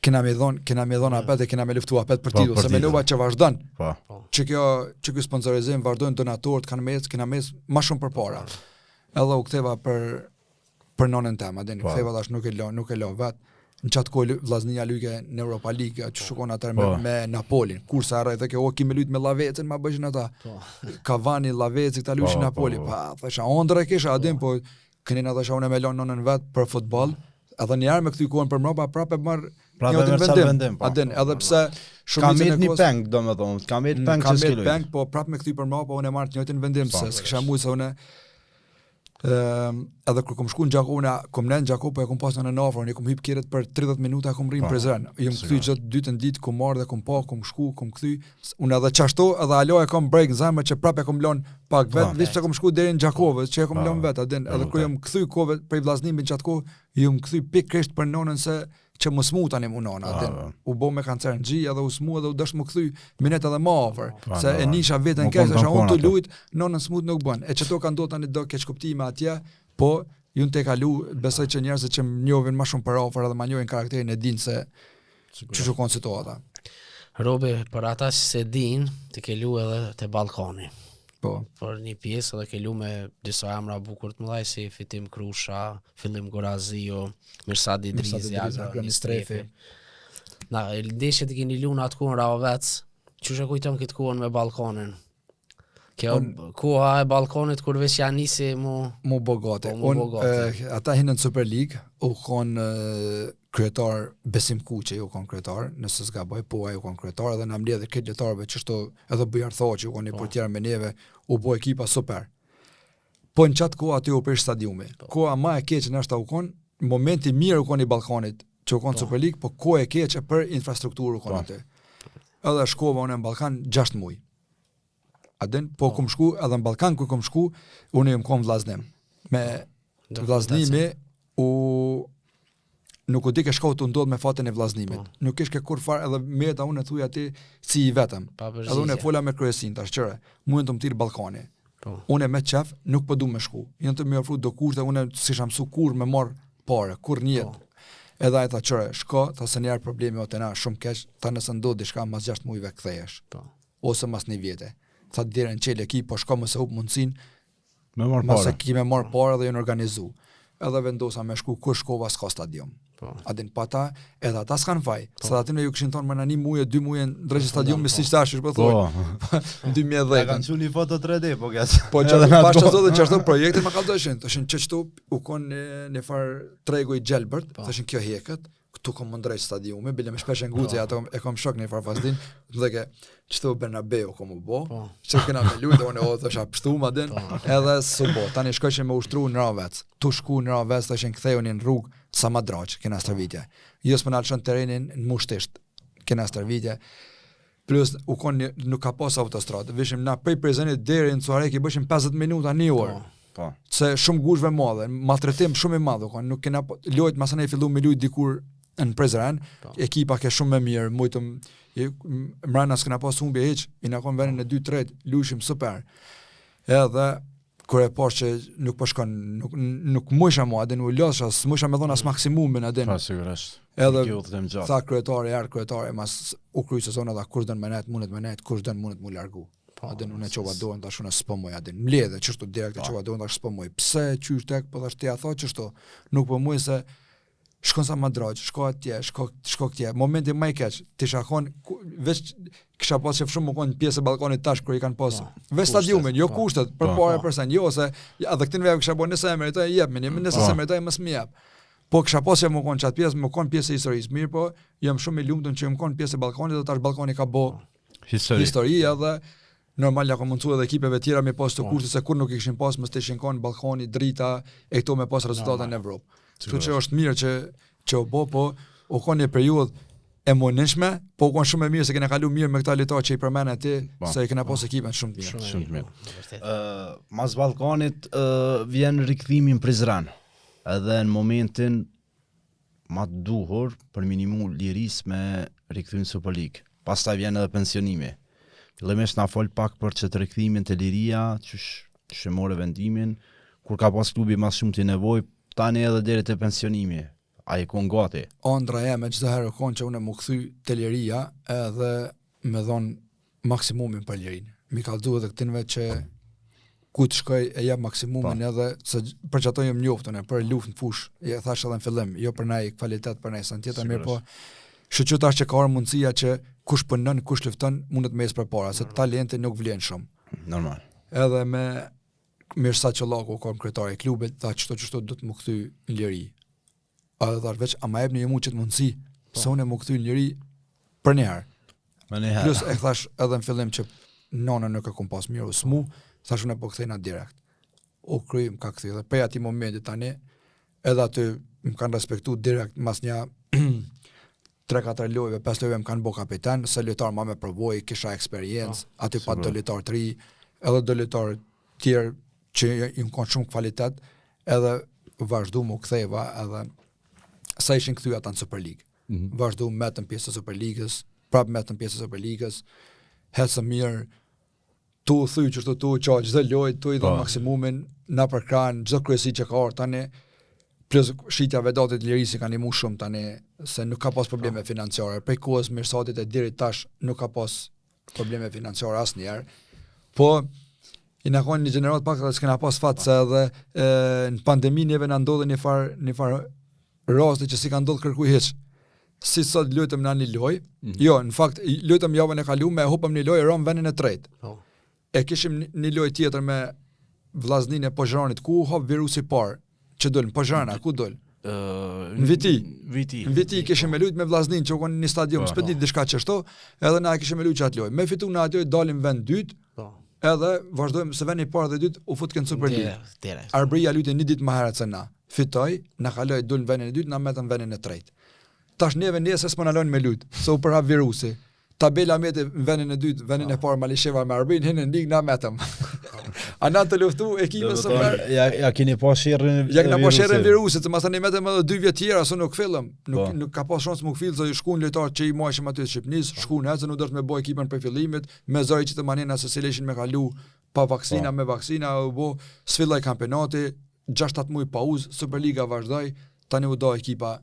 kena me dhon, kena me dhon apet e kena me luftu apet për Po, titull, për se titull. menova që vazhdon Po. që kjo që ky sponsorizim vazhdojnë donatorët kanë mes, kena mes më shumë përpara. Edhe u ktheva për për nonën time, a dini, Po. ktheva tash nuk e lë, nuk e lë vet. Në qatë kohë Vllaznia luajke në Europa League, që shikon atëherë me, Po. me Napolin. Kurse harroj the kjo, o kemi luajt me Lavecin, ma bëshin ata. Po. Cavani, Laveci, këta luajshin Po, Napoli. po, po. Pa, thosha ëndrra e kisha, a din, po kënina thosha unë me lën nonën vet për futboll. Edhe një herë me kthy kohën për mbrapa, prapë e marr Prapë njëjtin e merr qatë vendim, po. A din, edhe pse Ka shumicën met e një kohës peng, do me thonë, ka met peng Mm, ka që s'ke met lujt. peng, po prapë me kthy për mbrapa unë e marr të njëjtin vendim Po. se s'kisha mujt se unë ëm edhe kur kom shku në Gjakovë, unë kom në Gjakovë, po e kom pas në në afër, unë i kom hyp keret për 30 minuta kom rri në Po, Prizren. Jom kthy sigurisht. çdo dytën ditë kom marrë dhe kom pa, kom shku, kom kthy. S- Unë edhe çashtu, edhe alo e kom break në zemër që prapë e kom lon pak vet, Po. veç pse kom shku deri në Gjakovë, që e kom Po. lon vet, a din, edhe Po, kur po. jom kthy kohë prej vllaznimit gjatë kohë, jom kthy pikërisht për nonën se që mos mu tani mu nona, a Po, din. po. U bo me kancer në gji edhe u smu edhe u dash më kthy minet edhe më afër, Po, se e normal. nisha veten Mu keq, kon thosha unë tampon të ato. lujt, nonën smut nuk bën. E që to kanë ndodhur tani do keqkuptime atje, po ju te kalu, besoj që njerëzit që më njohin më shumë për afër edhe ma njohin karakterin e dinë se çu shkon situata. Robi, për ata që se din, të ke lu edhe te Ballkani. Po. Për një pjesë edhe ke lu me disa emra bukur të mëdhaj si Fitim Krusha, Fillim Gorazio, Mirsad Idrizi, Mirsad Idrizi, Agron Agron Istrefi. Na, e ndeshjet i keni lu në atë kohën Rahovec, qysh e kujton këtë kohën me Ballkanin? Kjo koha e Ballkanit kur veç ja nisi mu Mu bo gati. Po, mu Unë, bo gati. eh, ata hinë në Super League, u kon eh, kryetar Besim Kuqi, u kon kryetar, nëse s'gaboj, po ai u kon kryetar edhe na mbledhi këtë lojtarëve që shto edhe Bujar Thoçi u kon një Po. portier me neve, u bo ekipa super. Po në qatë kohë aty u prish stadiumi. Po. Koha ma e keqe nështë u kon, momenti mirë u kon i Ballkanit, që u kon Po. Super League, po kohë e keqe për infrastrukturë u kon Po. aty. Edhe shkova unë në Ballkan 6 muaj. A din, po kom shku edhe në Ballkan kur kom shku, unë jam kon vllaznim. Me vllaznimi u nuk u di ke shkau të ndodh me fatin e vllaznimit. Po. Nuk ishte kur far edhe meta unë e thuj aty si i vetëm. Pa Edhe unë e përgjigje. fola me kryesin tash qëre, mu janë të më thirr Ballkani. Po. Unë me qef nuk po du me shku. Janë të më ofru do kushte, unë s'isha mësu kur me marr pare, kur një jetë. Po. Edhe ai tha qëre, shko, tha se njerë problemi o të na shumë keq, tha nëse ndodh diçka mas 6 muajve kthehesh Po. ose mas një vjete. Tha derën çel ekip, po shko mos e hup mundsinë, Me marr mos e pare. ki me marr pare dhe janë organizu. Edhe vendosa me shku, kur shkova s'ka stadium. Po. A din pa ta, edhe ata s'kan faj. Se aty ne ju kishin thonë më në një muje, dy muje ndreqë stadiumi po. siç tash, po Po. thoj. Në 2010. Ja kanë çu një foto 3D, po keq. Po Edhe që në atë pas kohë. çdo dhe çashtu projekte më kallzoshin, thoshin që çtu u kon në një farë tregu i gjelbërt, Po. thoshin kjo heket, këtu kom më ndreq stadiumi, bile me shpesh e nguci ato e kom shok në një farë fazdin, më theke çtu Bernabeu kom u bo, Po. çtu kena me lujt, unë o thosha pshtu ma din, Po. edhe s'u bo. Tani shkojshin me ushtru në Ravec. Tu shku në Ravec, thoshin kthehuni në rrugë sa ma draç, kena stërvitje. Jo s'po na lëshon terrenin në mushtisht, kena stërvitje. Plus u kon një, nuk ka pas autostradë. Vishim na prej Prizrenit deri në Suharek i bëshim 50 minuta një orë. Po. Po. Se shumë gushve madhe, maltretim shumë i madh u kon, nuk kena po- lojt masanej fillu me lujt dikur në Prizren, Po. ekipa ke shumë më mirë, mujtëm i- m- mrena s'kena pas humbje hiç, i na kon vendin e 2 3, luajshim super. Edhe kur e pash që nuk po shkon, nuk nuk mujsha mua, adin u losha, s'mujsha me dhon as maksimumin adin. Po sigurisht. Edhe Kjo udhëtim gjatë. Tha kryetari, erdh kryetari, mas u kry sezona dha kush don me net, mundet me net, kush don mundet mu largu. Po, A din unë e çova dorën tash unë s'po muj, a din mbledhe çështu direkt e çova dorën tash s'po muj. Pse qysh tek, po tash ti ja tha çështu. Nuk po muj se shkon sa më draq, shko atje, shko shko këtje. Momenti më i keq, ti shakon ku- veç kisha pas qef shumë më kon pjesë e Ballkanit tash kur i kanë pas. Po, Veç kushtet, stadiumin, jo po. kushtet, për Po. pare për sen, jo se ja, edhe këtë vjet kisha bën nëse e meritoj jep më, nëse Po. se meritoj mos më jep. Po kisha pas që më kon çat pjesë, më kon pjesë e historisë. Mirë po, jam shumë i lumtur që jam kon pjesë e Ballkanit dhe tash Ballkani ka bë Histori. histori edhe normal ja ka mundsu edhe ekipeve tjera me pas të Po. kushte se kur nuk i kishin pas, mos të ishin kon Ballkani, Drita e këto me pas rezultate në Evropë. Kështu që është mirë që që u bë, po u kon një periudhë e monishme, po u kon shumë e mirë se kena kalu mirë me këta lojtarë që i përmende ti, Po. se e kena pas ekipën shumë të mirë. Shumë, Shumë të mirë. po, Vërtet. Ë, mas Ballkanit ë, vjen rikthimi në Prizren. Edhe në momentin ma të duhur për minimu lirisë me rikthy në Super League. Pastaj vjen edhe pensionimi. Fillimisht na fol pak për çet rikthimin te Liria, qysh qysh e more vendimin, kur ka pas klubi më shumë të nevojë, tani edhe deri te pensionimi. A i kon gati? Andra jeme çdo herë u kon që unë më kthy te liria edhe me dhon maksimumin për lirinë. Mi kallzu edhe këtinve që ku të shkoj e jap maksimumin edhe se për çato jam njoftun e për luftë në fushë, e thash edhe në fillim, jo për naj kvalitet, për naj sen tjetër, mirë po Shyqyr tash që ka ardhur mundësia që kush punon, kush lufton, mundet me ecë përpara, se talenti nuk vlen shumë. Normal. Edhe me Mirsa Çollaku u kon kryetari i klubit, tha çto çto do të më kthy në liri. Edhe thash veç a ma jepni ju mu qëtë mundësi, Po. se unë më kthy në liri për një herë. Më një herë. Plus e thash edhe në fillim që nonën nuk e kom pas mirë, u smu, thash unë po kthejna direkt. U kry, më ka kthy dhe prej atij momenti tani edhe aty më kanë respektu direkt mas një 3-4 lojve, 5 lojve më kanë bo kapiten, se lojtar ma me përvojë, kisha eksperiencë, aty pa do lojtar të ri, edhe do lojtar tjerë që i më kanë shumë kvalitet, edhe vazhdu më ktheva edhe sa ishin kthy ata në Superligë. Mm -hmm. Vazhdu metën pjesë të Superligës, prap metën pjesë të Superligës, hecë mirë, tu u thy qështu tu u qa çdo lojë, tu i dhon Po. maksimumin, na përkrahen çdo kryesi që ka ardhur tani, plus shitja Vedatit Lirisë i ka ndihmu shumë tani se nuk ka pas probleme financiare. Prej kohës Mirsatit e deri tash nuk ka pas probleme financiare asnjëherë. Po i na kanë një gjenerat pak edhe s'kena pas fat se edhe e, në pandemi neve na ndodhi një far një far rasti që si ka ndodhur kërkuj hiç. Si sot luajtëm na një lojë, mm -hmm. jo, në fakt i- luajtëm javën e kaluar, e hupëm një lojë, rom vendin e tretë. Po. E kishim një- një lojë tjetër me vllazninë e Pozhranit, ku u hap virusi i parë që dol në Pozhran, a ku dol? Ë, Në Viti. Viti. Në Viti kishim me lujt me vllaznin që u kon në një stadium, Po. s'pe di diçka çështo, edhe na e kishim me lujt qatë lojë. Me fitu në atë lojë dalim vend dytë, Po. edhe vazhdojmë se vendi i parë dhe dytë u fut në Superligë. Direkt, direkt. Arbëria luajti një ditë më herët se na. Fitoi, na kaloi dul në vendin e dytë, na metëm në vendin e tretë. Tash neve nesër s'po na lënë me lut, se u përhap virusi. Tabela meti në vendin e dytë, vendin e parë Malisheva me Arbrin, hinë në ligë na metëm. A na të luftu ekipe Do së të merr thonë, ja ja keni pa sherrin Ja kena po sherrin virusit. virusit, se mas tani metëm edhe dy vjet tjera, se nuk fillëm. Nuk Po. nuk ka pas shans më fill, se shkuan lojtarë që i majshim aty të Shqipënisë, shkuan ecën, u dashtë me bë ekipën për fillimit, me zëri që të manena se si leshin me kalu pa vaksina, Po. me vaksina, u bë s'filloi kampionati, 6-7 muaj pauzë, Superliga vazhdoi, tani u do ekipa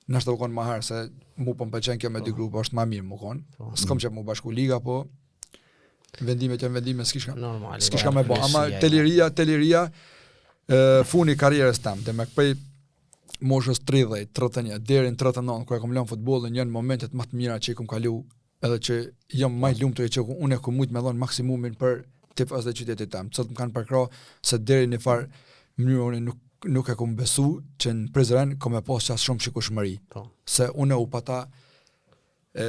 Nashta u konë ma herë, se mu po më pëlqen kjo me dy grupe, është ma mirë mu konë. Po. S'kom që mu bashku liga, po vendimet janë vendime, s'kishka Normal. S'kishka me bo, ama te liria, te liria, e, funi karrierës tam, dhe me prej moshës 30, 31, deri në 39, kur e kom lënë futbollin, janë momentet më të mira që i kom kalu, edhe që jam më i lumtur që unë e kom mujt me dhon maksimumin për tifozët e qytetit tam, të cilët më kanë përkrah se deri në farë mënyrë unë nuk nuk e kom besu që në Prizren kom e pas qas shumë shikueshmëri, Po. se unë u pata e,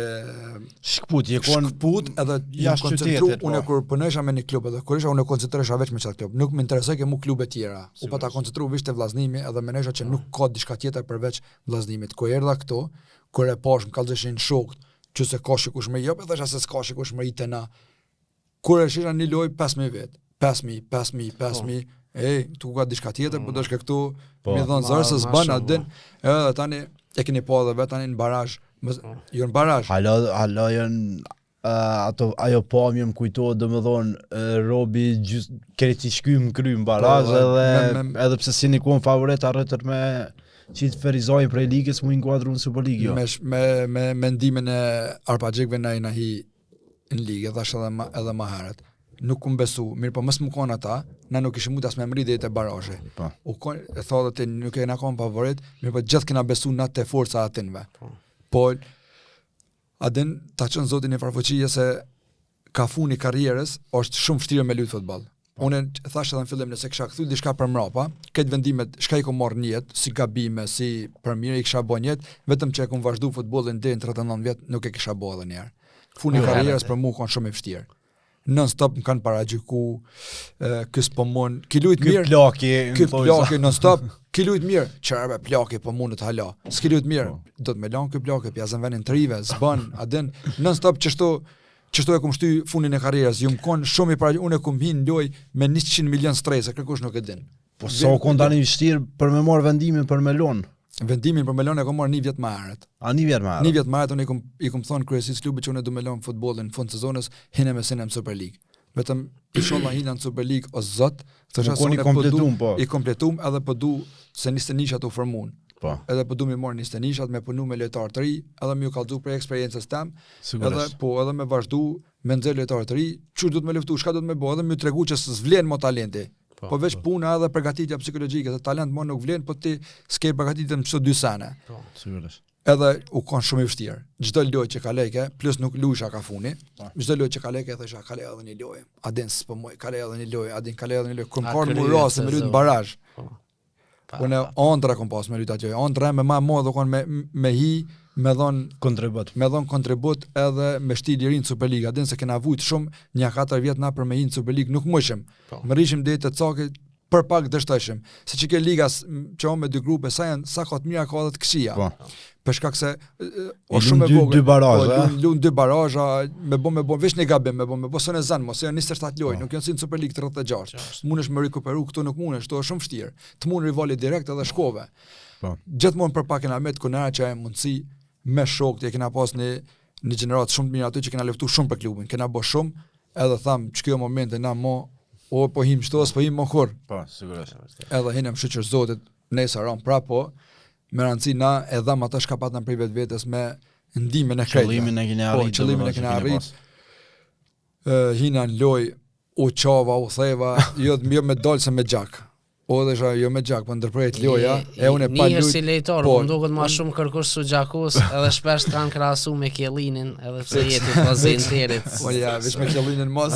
Shkput, je kon shkput edhe jam jashtë koncentru, qytetit, po. unë kur punojsha me një klub edhe kur isha unë koncentrohesha veç me çat klub, nuk më interesoi ke mu klube tjera. U pata koncentru veç te vllaznimi edhe mendojsha që nuk ka diçka tjetër përveç vllaznimit. Kur erdha këtu, kur e pash më kallzeshin shokt që se ka shikueshmëri, jo po thosha se s'ka shikueshmëri te na. Kur e shisha një lojë 5000 vet, 5000, 5000, 5000, ej, tu ka diçka tjetër, po do shke këtu, Po. mi dhon Ma- zor se ma s'bën shumë, atë din. Edhe tani e keni pa edhe vet tani në barazh, mos- jo në barazh. Hala hala janë uh, ato ajo pamje më kujtohet domethënë uh, Robi gjys krejt i shkym në kry në barazh Po, edhe me- me- edhe pse si një kon favorit arritët me qitë Ferizajin prej ligës mu inkuadru në Superligë jo. me sh- me me mendimin e Arpagjikëve na i na hi në ligë, thash edhe ma, edhe më herët. Nuk kum besu, mirë po mos më kon ata, na nuk ishim mund as me mri deri te barazhi. Po. U kon, e tha edhe ti nuk e na kon favorit, mirë po gjithë kena besu na te forca e atinve. Po. Po a din ta qën Zoti në farfuqie se ka funi karrierës është shumë vështirë me luajt futboll. Unë e thash edhe në fillim nëse kisha kthy diçka për mrapa, këtë vendimet çka i kom marrë në jetë, si gabime, si për mirë i kisha bë në jetë, vetëm që e kom vazhdu futbollin deri në 39 vjet, nuk e kisha bë edhe një herë. Funi Po, karrierës herët, për mua kon shumë i vështirë. Non stop më kanë paragjyku, ë, ky s'po mund, ki luajt Ky mirë, plaki, ky në thojza. plaki non stop. Ki lujt mirë, qyre be plaki po mundet hala. S'ki lujt mirë, po. do të me lanë ky plaki, pja zën venin të rive, s'bën, a din, non stop qështu, qështu e kum shty fundin e karrierës, jum kon shumë i para, unë e kum hi në lojë me 100 milion strese, kërkush nuk e din. Po sa u kon tani vështirë për me marrë vendimin për me lon? Vendimin për me lon e kom marrë një vjet më herët. A një vjet më herët? Një vjet më herët unë i kum i kum thonë kryesisë klubit që unë du me lon futbollin në fund të sezonës, hine me sinem Superligë. Vetëm inshallah hina në Superligë o zot, thosha se unë po du, po. i kompletum edhe po du se 21-shat u formun. Po. Edhe po du mi marrë 21-shat me punu me lojtar të ri, edhe me ju kallzu për eksperiencës tem, edhe po edhe me vazhdu me nxjerr lojtar të ri, qysh duhet me luftu, çka duhet me bo, edhe me ju tregu që s'vlen mo talenti. Po, po veç po. puna edhe përgatitja psikologjike, se talent mo nuk vlen, po ti s'ke përgatitje në çdo dy sene. Po, sigurisht. Edhe u kon shumë i vështirë. Çdo lojë që kalojke, plus nuk lujsha ka funi. Po. Çdo lojë që kalojke thosha kaloj edhe një lojë. A din s'po muj, kaloj edhe një lojë, a din kaloj edhe një lojë. Kur më mu rasti me lujt në barazh. Po. Unë ëndrra kom pas me lujt aty. Ëndrra me ma më do kon me me hi me dhon kontribut. Me dhon kontribut edhe me shti Lirinë Superliga. Din se kena vujt shumë nja 4 vjet na për me hi në Superligë nuk mujshim. Po. Mërrishim deri te caki për pak dështojshim. Se që kjo liga që o me dy grupe, sa janë, sa ka të mira ka edhe të këqija. Po. Për shkak se o shumë e vogël. Dy barazha. Po, lun, lun dy barazha, me bo me bo veç një gabim, me bo me bo s'e zën, mos janë 27 lojë, po. nuk janë si në Superligë 36. Mundesh me rikuperu këtu nuk mundesh, këtu është shumë vështirë. Të mund rivali direkt edhe shkove. Po. Gjithmonë për pak kena met ku na që e mundësi me shokët e kena pas një një gjeneratë shumë të mirë aty që kena luftu shumë për klubin, kena bo shumë, Edhe tham, që kjo momente na mo, o po him qëto, s'po him mo kurr. Po, sigurisht. Edhe hinëm shyqyr zotit, nesër ram prapë, po, me rëndësi na e dham atë çka patëm prej vetvetes me ndihmën e krejtve. Qëllimin e keni po, arrit. Po, qëllimin e keni arrit. Hina në lojë, u çava, u theva, jo, jo me dalë se me gjak. O dhe isha jo me gjak, po ndërprehet loja, e unë e pa lujt. si lojtar, po, më duket ma shumë kërkush s'u gjakos, edhe shpesh të kanë krahasu me Chiellinin, edhe pse je ti pas Interit. Po ja, veç me Chiellinin mos.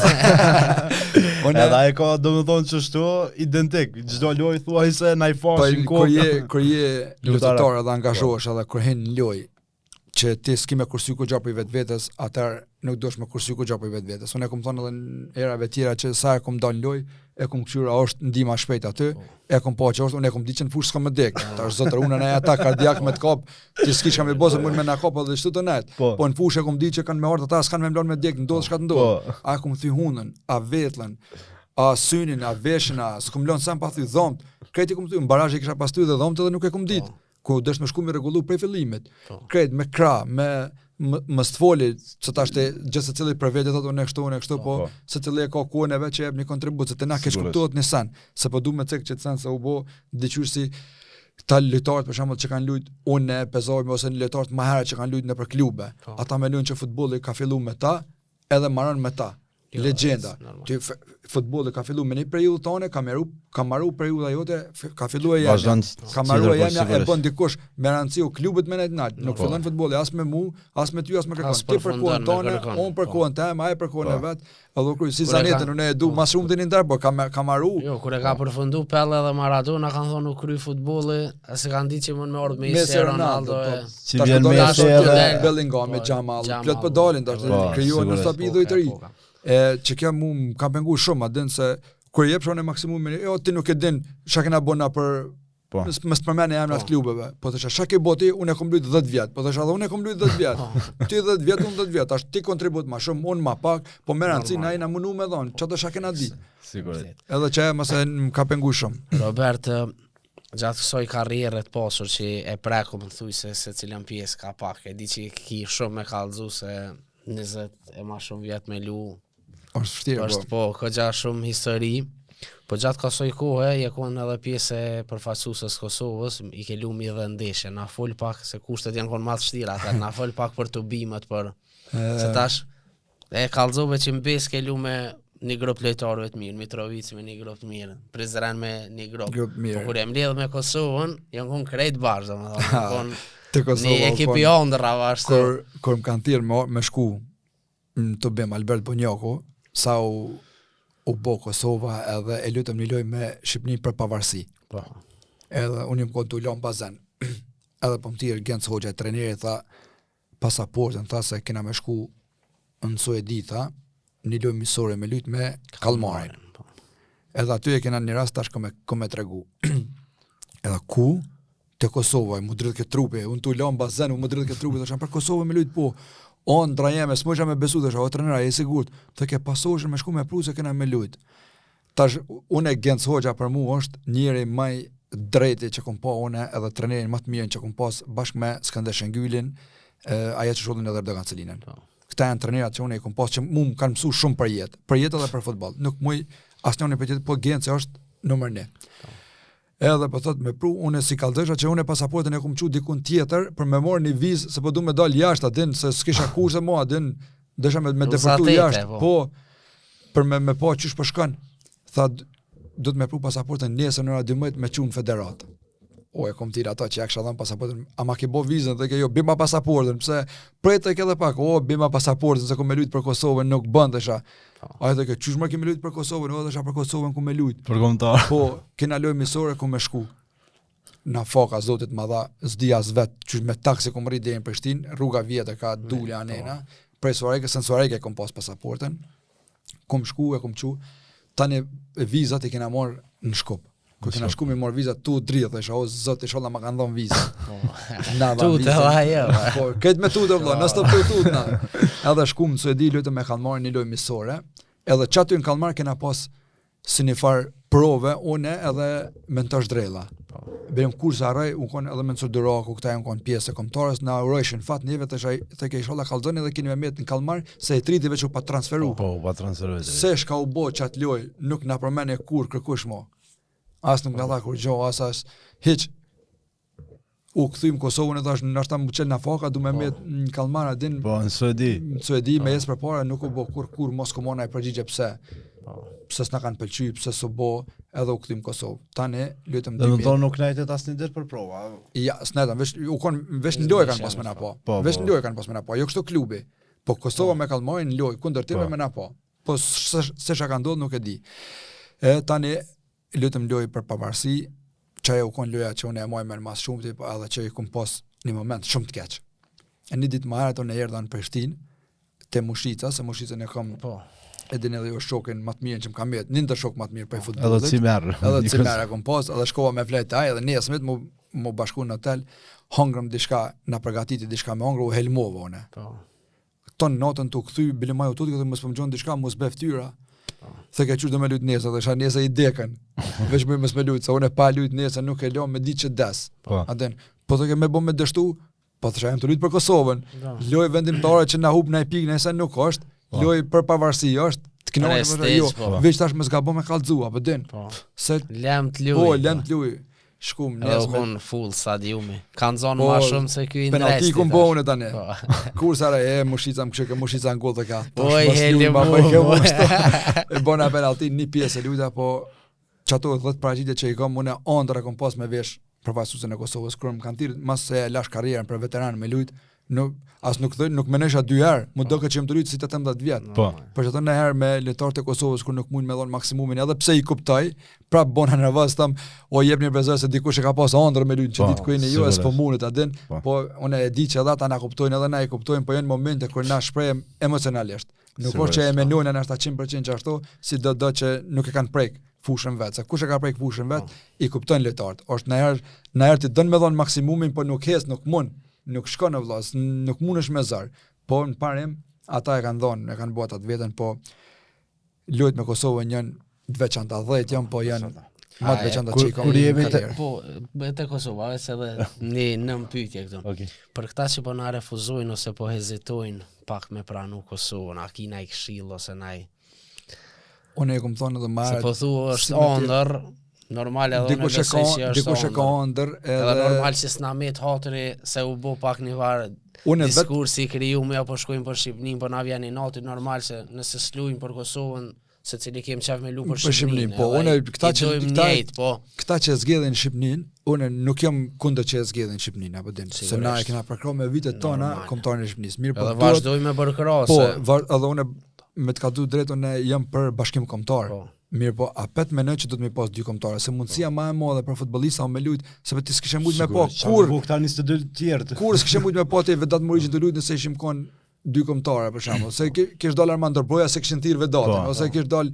Unë edhe ai ka domethënë qështu identik, çdo lojë thuaj se na i fashin po, Kur je kur je luftëtar edhe angazhohesh edhe kur hin në lojë, që ti s'ki me kursy kurgja prej vetvetes, atëherë nuk duhesh me kursy kurgja prej vetvetes. Unë e kom thonë edhe në herave tjera që sa e kom dalë në lojë, e kom kqyr a është ndihma shpejt aty, po. e kom pa që është, unë e kom ditë që në fushë s'kam me dek. Tash zot runa na ata kardiak me të kap, ti s'ki çka me bo se mund me na kap edhe kështu të net. Po. po në fushë e kom ditë që kanë me ardhë ata s'kan me m'lon me dek, ndodh çka të ndodh. Po. A e kom thy hundën, a vetllën, a synin, a veshin, a s'kom lon sen pa thy dhomt. Krejt i kom thy, në barazh i kisha pas thy dhe dhomt edhe nuk e kom ditë. Po. ku desh me shku me rregullu prej fillimit. Po. Krejt me kra, me më s'foli, se tash te gjithsecili për vete thotë unë kështu, unë kështu, po, po secili e ka kohën e vet që jep një kontribut, se te na keq kuptohet një sen, se po du me cek qët sen se u bo diqysh si ta lojtarët për shembull që kanë lujt unë pezojmë ose në lojtarët më herët që kanë lujt nëpër klube. Po. Ata mendojnë që futbolli ka fillu me ta, edhe maron me ta. Jo, Legjenda. Ti futbolli ka fillu me një periudhë tonë, ka maru, ka maru periudha jote, ka fillu e jemja. Ka maru e jemja e bën dikush me rëndësi o klubet me nejt nalt. Nuk po. fillon futbolli as me mu, as me ty, as me kërkon. Ti për kohën tonë, unë për po. kohën teme, ai për kohën e po. vet. Edhe kry si Zanettin unë e du po. më shumë të një po ka ka maru. Jo, kur e ka përfundu Pele dhe Maradona kanë thonë u kry futbolli, se kanë ditë që mund me ardhë Messi, Ronaldo. Si vjen Messi edhe Bellingham me Jamal, plot po dalin tash po, krijohen në stop idhuj të ri. E që kjo mu më ka pengu shumë, a din se kur jep shonë maksimumin, jo ti nuk e din çka kena bën na për Po. Mos përmend emrat po. klubeve. Po thosha çka ke bo ti, unë e kom lujt 10 vjet. Po thosha edhe unë e kom lujt 10 vjet. Po. Ti 10 vjet, unë 10 vjet. Tash ti kontribut më shumë, unë më pak, po me rëndësi na jena mundu me dhon. Çfarë do çka kena ditë. Sigurisht. Edhe që mos e më ka pengu shumë. Robert, gjatë kësaj karriere të pasur që e prekum thuj se se cilën pjesë ka pak, e di që ki shumë me kallzu se 20 e ma shumë vjet me lu. Është vështirë, po. Është po, ka gja shumë histori. Po gjatë kësaj kohe je kon edhe pjesë e përfaqësueses së Kosovës, i ke lu mi dhe ndeshje. Na fol pak se kushtet janë kon më të vështira, ata na fol pak për tubimet për se tash E kallzove që në Besë ke lu me një grup lojtarëve të mirë, Mitrovicë me një grup të mirë, Prizren me një grup. Grup mirë. Po kur e mbledh me Kosovën, janë kon krejt bashkë, domethënë, janë kon Te Kosova një ekip i ëndrrave ashtu. Kur kur më kanë thirrë me, me shku në tubim Albert Bunjaku, sa u u bo Kosova edhe e lutëm një lojë me Shqipërinë për pavarësi. Po. Edhe unë jam kon tu la n'bazen. Edhe po më thirrë Genc Hoxha, trajneri tha, pasaportën, tha se kena me shku në Suedi, tha, një lojë miqësore me lujt me Kalmarin. Po. Edhe aty e kena një rast tash kom me, kom me tregu. Edhe ku? Te Kosova, m'u dridhke trupi, unë tu la në bazen, m'u dridhke trupi, thosha për Kosovën me lujt po. O ndra jeme, s'mujsha me besu, thosha, o trener, a je i sigurt? Thojke pasoshën me shku me pru se kena me lujt. Tash, unë e Genc Hoxha për mu është njeri ma i drejti që kom pa une edhe trenerin më të mirën që kom pas bashkë me Skënder Shengylin, ajo që shohin edhe Erdogan Celinën. Po. Këta janë trenerat që unë i kom pas që mu më kanë mësu shumë për jetë, për jetë edhe për futboll. Nuk muj asnjëri për tjetër, po Genci është numër 1. Po. Edhe po thot me pru, unë si kallzojsha që unë pasaportën e kom çu dikun tjetër për me marrë një vizë se po du me dal jashtë, a din se s'kisha kushte mua, a din desha me me depërtu jashtë, po. po për me me pa qysh po shkon. Tha do të me pru pasaportën nesër në ora 12 me çu në federatë. O e kom thirr ato që ja kisha dhënë pasaportën, a ma ke bo vizën, dhe ke jo, bima pasaportën, pse pret e ke edhe pak, o bima pasaportën se ku me lujt për Kosovën nuk bën thësha. Po. A edhe ke qysh më ke me lujt për Kosovën, o thësha për Kosovën ku me lujt. Për kombëtar. Po, kena lojë miqësore ku me shku. Na faka zotit ma dha, s'di as vet, qysh me taksi ku mrri deri në Prishtinë, rruga vjetër ka dulja po. anena, prej Suharekës, se në Suharekë e kom pas pasaportën. Kom shku e kom çu. Tani vizat i kena marr në Shkup. Kur kena shku me marr vizat tu dridh, thësha, o zot, inshallah ma kanë dhënë vizën. Po. Na dha vizën. Ajo. Po, këtë me tutë vëlla, na stop tu tut na. Edhe shkum në Suedi lujtëm me Kalmarin një lojë miqësore. Edhe qaty në Kalmar kena pas si një farë prove, une edhe Mentor Zhdrella. Po. Berem kur se harroj, unë kon edhe Mensur Duraku, këta janë kon pjesë e kombëtares, na urojshin fat neve të shaj, të ke inshallah kallzoni edhe keni me met në Kalmar, se Etriti veç u pa transferu. Po, u pa transferu. Se shka u bo qat lojë, nuk na përmende kur kërkush mo. As nuk na dha kurgjo, as as hiç. U kthym në Kosovën e thash ndoshta më çel nafaka du me po. met në Kalmar a din. Po në Suedi. Në Suedi me ecë përpara nuk u bë kur kur mos ku mona e përgjigje pse. Po. Pse s'na kanë pëlqy, pse s'u bë, edhe u kthym në Kosovë. Tani luajtëm dy. Do të thonë nuk nejtet asnjë ditë për prova. Ja, s'nejtëm, veç u kon veç në lojë kanë pas me na pa. Po, veç në lojë kanë pas me na pa, jo kështu klubi. Po Kosova po. me Kalmarin në lojë kundër tyre me na pa. Po se se çka ka ndodhur nuk e di. E tani luajtëm lojë për pavarësi, që u kon loja që unë e maj men mas shumë, po edhe që i kom pas një moment shumë të keq. E një ditë më herët unë erdha në Prishtinë, te Mushica, se Mushicën e kam po. e din edhe jo shokin më të mirë që më ka mbet, një ndër shok më të mirë për futbollit. Edhe cimer. Edhe cimer e kom pas, edhe shkova me flet ai edhe nesërmit mu mu bashku në hotel, hongrëm diçka, na përgatiti diçka me hongër, u helmova unë. Po. Ton natën tu kthy, bile maj u tut, këtë mos po më gjon diçka, mos bë fytyra. Po. Se ke qysh do me lujt nesër, dhe sha nesër i dekën. Veç më mos me lujt, se unë pa lujt nesër nuk e lëm me ditë që des. Po. A din, po të ke me bë me dështu, Po të jam tu lujt për Kosovën. Po. Lojë vendimtare që na hup na i pikë, nëse nuk është, po. lojë për pavarësi është, të kënaqesh po jo. Po. Veç tash mos gabo me kallzu, apo din. Po. Se lem të luj. Po, lem të luj. Shkum nesër. Po kon full stadiumi. Kanë zonë po, më shumë se ky i Ndresti. Penalti kum bo unë tani. Po. Kur sa e Mushica më kështu Mushica në gol të ka. Po i heli më. E bona penalti një pjesë e lujta, po qato 10 paraqitje që i kam unë ëndërr e kam pas me vesh përfaqësuesen e Kosovës kur më kanë thirrë mas se e lash karrierën për veteran me lujt, nuk as nuk thënë, nuk menojsha dy herë, më doke që jam tu lujt si 18 vjet. Po. Për qato në herë me lojtarët e Kosovës kur nuk mund me dhon maksimumin edhe pse i kuptoj, prap bona nervoz tham, o jepni bezoj se dikush e ka pas ëndërr me lujt që po, ditë ku jeni ju e s'po mundet a din, po. po unë e di që edhe ata na kuptojnë edhe na i kuptojnë, po janë momente kur na shprehem emocionalisht. Nuk është që e po. menojnë nashta 100% që ashtu, si do do që nuk e kanë prek fushën vet, se kush e ka prek fushën vet, po. i kupton lojtarët. Është në herë, në herë ti don me dhon maksimumin, po nuk hes, nuk mund, nuk shkon në vllas, nuk mundesh me zor. Po në parim ata e kanë dhënë, e kanë bërë atë veten, po lojt me Kosovën janë të veçanta, 10 janë, po janë më të veçanta që i kam. Kur jemi te po te Kosova, veç edhe një nën pyetje këtu. Okay. Për këta që po na refuzojnë ose po hezitojnë pak me pranu Kosovën, a ki naj këshill ose naj Unë e kom thonë edhe më Se po thu është ëndërr, normal edhe unë besoj që është Dikush e ka ëndërr edhe edhe normal që s'na met hatri se u bë pak një farë Unë diskursi i krijuar apo shkojmë për Shqipërinë, po na vjen inati normal se nëse s'lujmë për Kosovën, se cili kem qef me lu për Shqipërinë. Po, unë këta që këta njejt, po. Këta që zgjedhin Shqipërinë, unë nuk jam kundër që zgjedhin Shqipërinë apo din, se na e kena përkrah me vitet tona kombëtarin e Shqipërisë. Mirë, po edhe vazhdojmë me përkrah po, se. Po, edhe unë me të kallzu drejt unë jam për bashkim kombëtar. Po. Mirë po, apet mendoj që do të më pas dy kombëtare, se mundësia po. më e madhe për futbollista o me lujt, se po ti s'kishe mujt me pa kur. Kur këta 22 të tjerë. Kur s'kishe mujt me pa ti Vedat Muriqin tu lujt nëse ishim kon dy kombëtare për shembull, se kish dal Armand Broja se kishin thirr Vedatin, po, ose po. kish dal.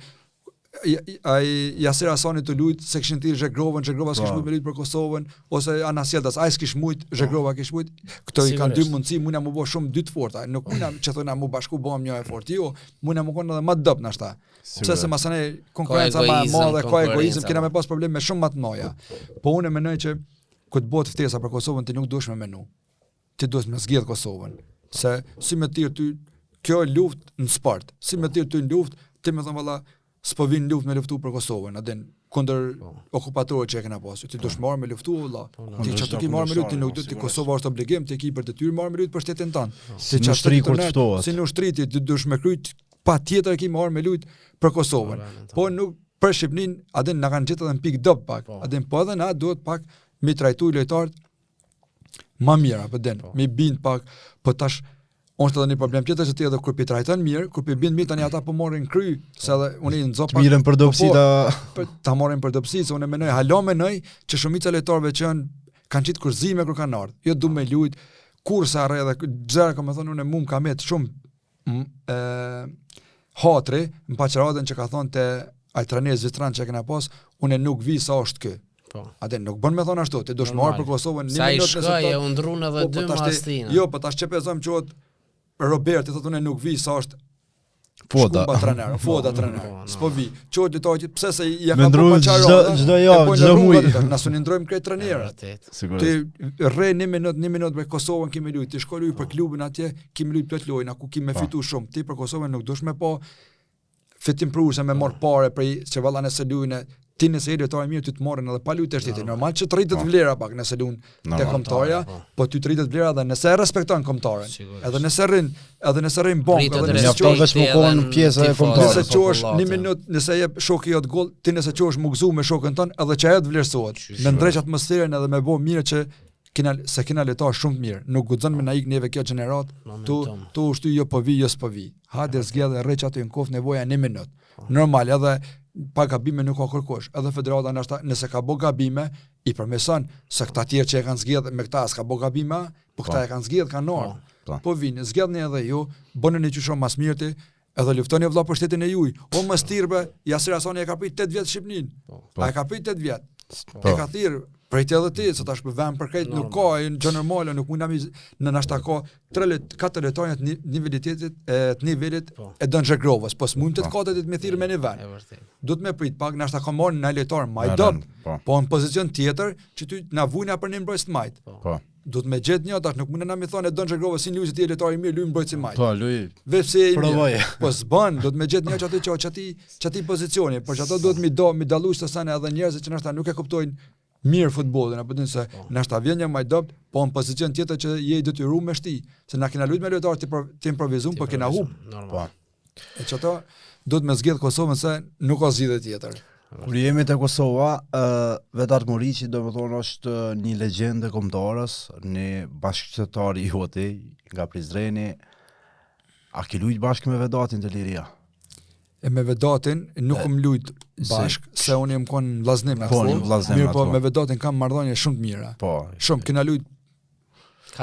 Ai Jasir Asani tu lujt s'e kishin thirr Zhegrovën, Zhegrova s'kish po. mujt me lujt për Kosovën ose anasjelltas, ai s'kish mujt, po. Zhegrova kish mujt. Këto i kanë dy mundësi, mundna mu bë shumë dy të forta. Nuk mundna që thonë mu bashku bëhem një e fortë. Jo, mundna mu kon edhe më të dobët nashta. Pse se masanej konkurrenca më e madhe, ka egoizëm, kena me pas probleme shumë më të mëdha. Po unë mendoj që kur të bëhet ftesa për Kosovën ti nuk duhesh me menu. Ti duhet me zgjedh Kosovën. Se si me thirr ty kjo luftë në sport, si me thirr ty në luftë, ti me thonë valla s'po vin në luftë me luftu për Kosovën, a din kundër po. okupatorit që e kena pasur. Ti duhesh marrë me luftu valla. Po, ti çfarë ke marrë me luftu, ti nuk do ti Kosova është obligim, ti ke për detyrë marrë me luftu për shtetin tënd. Po. Si në ushtri kur të ftohet. Si në ushtri ti duhesh me kryt patjetër ke marrë me lujt për Kosovën. Po, po nuk për Shqipërinë, a din na kanë gjetë edhe në pikë dob pak. Po. A din po edhe na duhet pak mi trajtu lojtarët ma mirë, apo din, po. mi bind pak, po tash është edhe një problem tjetër që ti edhe kur pi trajton mirë, kur pi bind mirë tani ata po marrin kry, se edhe unë i nxo pak. Mirën për dobësi po, ta po, ta marrin për dobësi, se unë mendoj hala mendoj që shumica e lojtarëve që janë kanë qitë kurzime kur kanë ardhur. Jo du me lujt, kur sa arre edhe gjëra kam thënë unë mu më ka met shumë ë hatri në Paçaradën që ka thonë te ai trajneri zvicran që e kena pas, unë nuk vi sa është ky. Po. A din nuk bën me thonë ashtu, ti dush marr për Kosovën një minutë nëse ta. Sa u ndrun edhe po, po, dy mastina. Jo, po tash çe pezojmë qohet Roberti thotë unë nuk vi sa është Foda. Shkumba trener, Foda po, trener. Po, S'po vi. Qohet lojtari pse se ja ka bërë Paçaradën. Çdo çdo javë, po çdo muaj. Na s'un ndrojmë krejt trajnerët. Ti rre një minutë, një minutë për Kosovën kemi lujt, ti shko luj për klubin atje, kemi lujt plot lojna ku kemi fitu shumë. Ti për Kosovën nuk dush me pa fitimprurëse me marr pare prej që valla nëse luajnë ti nëse je lojtar i mirë ty të marrin edhe pa luajtë shteti. Normal që të rritet po. vlera pak nëse luan te kombëtarja, po. po ty të rritet vlera edhe nëse e respekton kombëtaren. Edhe nëse rrin, edhe nëse rrin bank, edhe nëse çohesh veç me kon pjesë e kombëtares. Nëse çohesh një minutë, nëse jep shoki jot gol, ti nëse çohesh mu gëzu me shokun tënd, edhe që ajo të vlerësohet. Me ndreq atmosferën edhe me bë mirë që kena se kena lojtar shumë të mirë. Nuk guxon me na ik neve kjo gjeneratë, tu tu u shty jo po vi, jo s'po vi. Hajde zgjedh e rreq aty në koft nevoja një minutë. Po. Normal edhe pa gabime nuk ka kërkush. Edhe federata nashta nëse ka bo gabime, i përmirëson se këta tjerë që e kanë zgjedh me këta s'ka bo gabime, po këta po. e kanë zgjedh kanë ardhur. Po. po. po vinë, zgjedhni edhe ju, bëni një qysh mas mirti, edhe luftoni vëlla për shtetin e juaj. O mos thirrbe, Jasir Asani e ka prit 8 vjet Shqipërinë. Po. A e ka prit 8 vjet? Po. E ka thirr, prit edhe ti, se tash për vend për krejt nuk ka, e gjë normale, nuk mund në nashta ka 3 let, 4 lojtarë të nivelitetit e të nivelit po. e Edon Zhegrovës, po s'mund të po. katërt me thirr me një vend. Duhet me prit pak, nashta ka marrë një lojtar më i dobët, po. po në pozicion tjetër që ty na vujna për një mbrojtës të majt. Po. po. Duhet me gjetë një, tash nuk mund na me thonë Edon Zhegrovës si luaj ti lojtar i mirë, luaj mbrojtës i majt. Po, luaj. Veç se i mirë. Po s'bën, duhet me gjetë një që aty që që që atij pozicioni, por që ato duhet mi do, mi dallu të sene edhe njerëzit që nashta nuk e kuptojnë mirë futbollin, apo din se po. nashta vjen një më i dobët, po në pozicion tjetër që je i detyruar me shti, se na kena luajt me lojtarë të, të improvizum, po kena hup. Po. E që ato duhet me zgjedh Kosovën se nuk ka zgjidhje tjetër. Kur jemi te Kosova, uh, Vedat Muriqi do të thonë është një legjendë e kombëtares, një bashkëqytetar i joti nga Prizreni. A ke lujt bashkë me Vedatin te Liria? E me Vedatin nuk kam lujt bashkë, se, se unë jam kon në Vllaznim atë po, kohë. Mirë po me Vedatin kam marrëdhënie shumë të mira. Po. Shumë kena lujt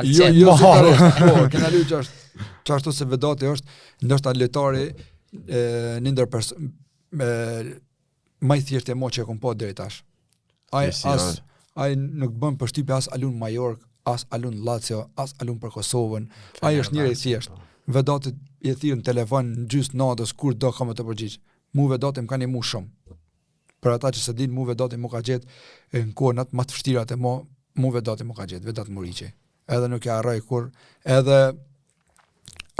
Jo, jo, po, kena lujt që është, që ashtu se Vedati është ndoshta lojtari e, një ndër perso, me më i thjeshtë e mo që e kom pa deri tash. Ai as ai nuk bën përshtypje as a lun Mallorca, as a lun Lazio, as a lun për Kosovën. Ai është njeri i thjeshtë. Po. Vedati e thirr në telefon në gjysë natës kur do ka me të përgjigj. Mu Vedati më ka ndihmu shumë. Për ata që s'e dinë, mu Vedati më ka gjetë në kohën atë më të vështira të mo, mu Vedati më ka gjetë, Vedat Muriqi. Edhe nuk e harroj kur edhe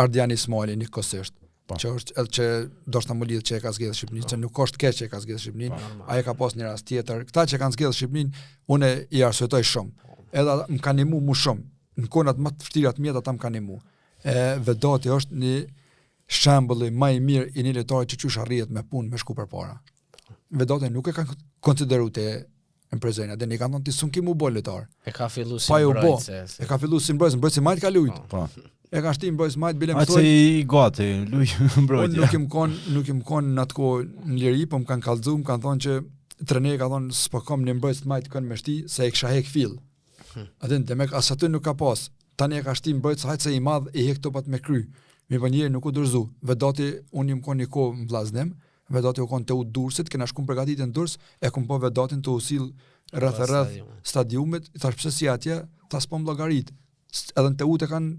Ardian Ismajli njëkohësisht. Po. Që është edhe që ndoshta më lidh që e ka zgjedhur Shqipërinë, po. që nuk është keq që e ka zgjedhur Shqipërinë, po, ai e ka pas një rast tjetër. Këta që kanë zgjedhur Shqipërinë, unë i arsyetoj shumë. Edhe më kanë ndihmu më shumë. Në kohët më të vështira të mia ata më kanë ndihmu. E Vedati është një shembulli më i mirë i një lojtari që qysh arrihet me punë me shku përpara. Vedati nuk e kanë konsideruar te në Prizren, edhe i kanë thonë ti s'un ki mu bo lojtar. E ka fillu si mbrojtës. E ka fillu si mbrojtës, mbrojtës majt ka lujt. Po. E ka shti mbrojtës majt bile më thonë. i gati, luj mbrojtje. Unë nuk jam kon, nuk jam kon në atë kohë në liri, po më kanë kallxu, më kanë thonë që trajneri ka thonë s'po kam një mbrojtës majt kënd me shti se e kisha hek fill. Hmm. A din, demek as aty nuk ka pas. Tani e ka shti mbrojtës hajt se i madh i hek topat me kry. Mirëpo njeri nuk u dorëzu. Vedati unë jam kon një kohë në Vllaznim. Vedati u kon te u Durrësit, kena shku në përgatitje në Durrës, e kom pa Vedatin tu u sill rreth e rreth stadiumit, i thash pse si atje, tha s'po më llogarit. Edhe në Teutë e kanë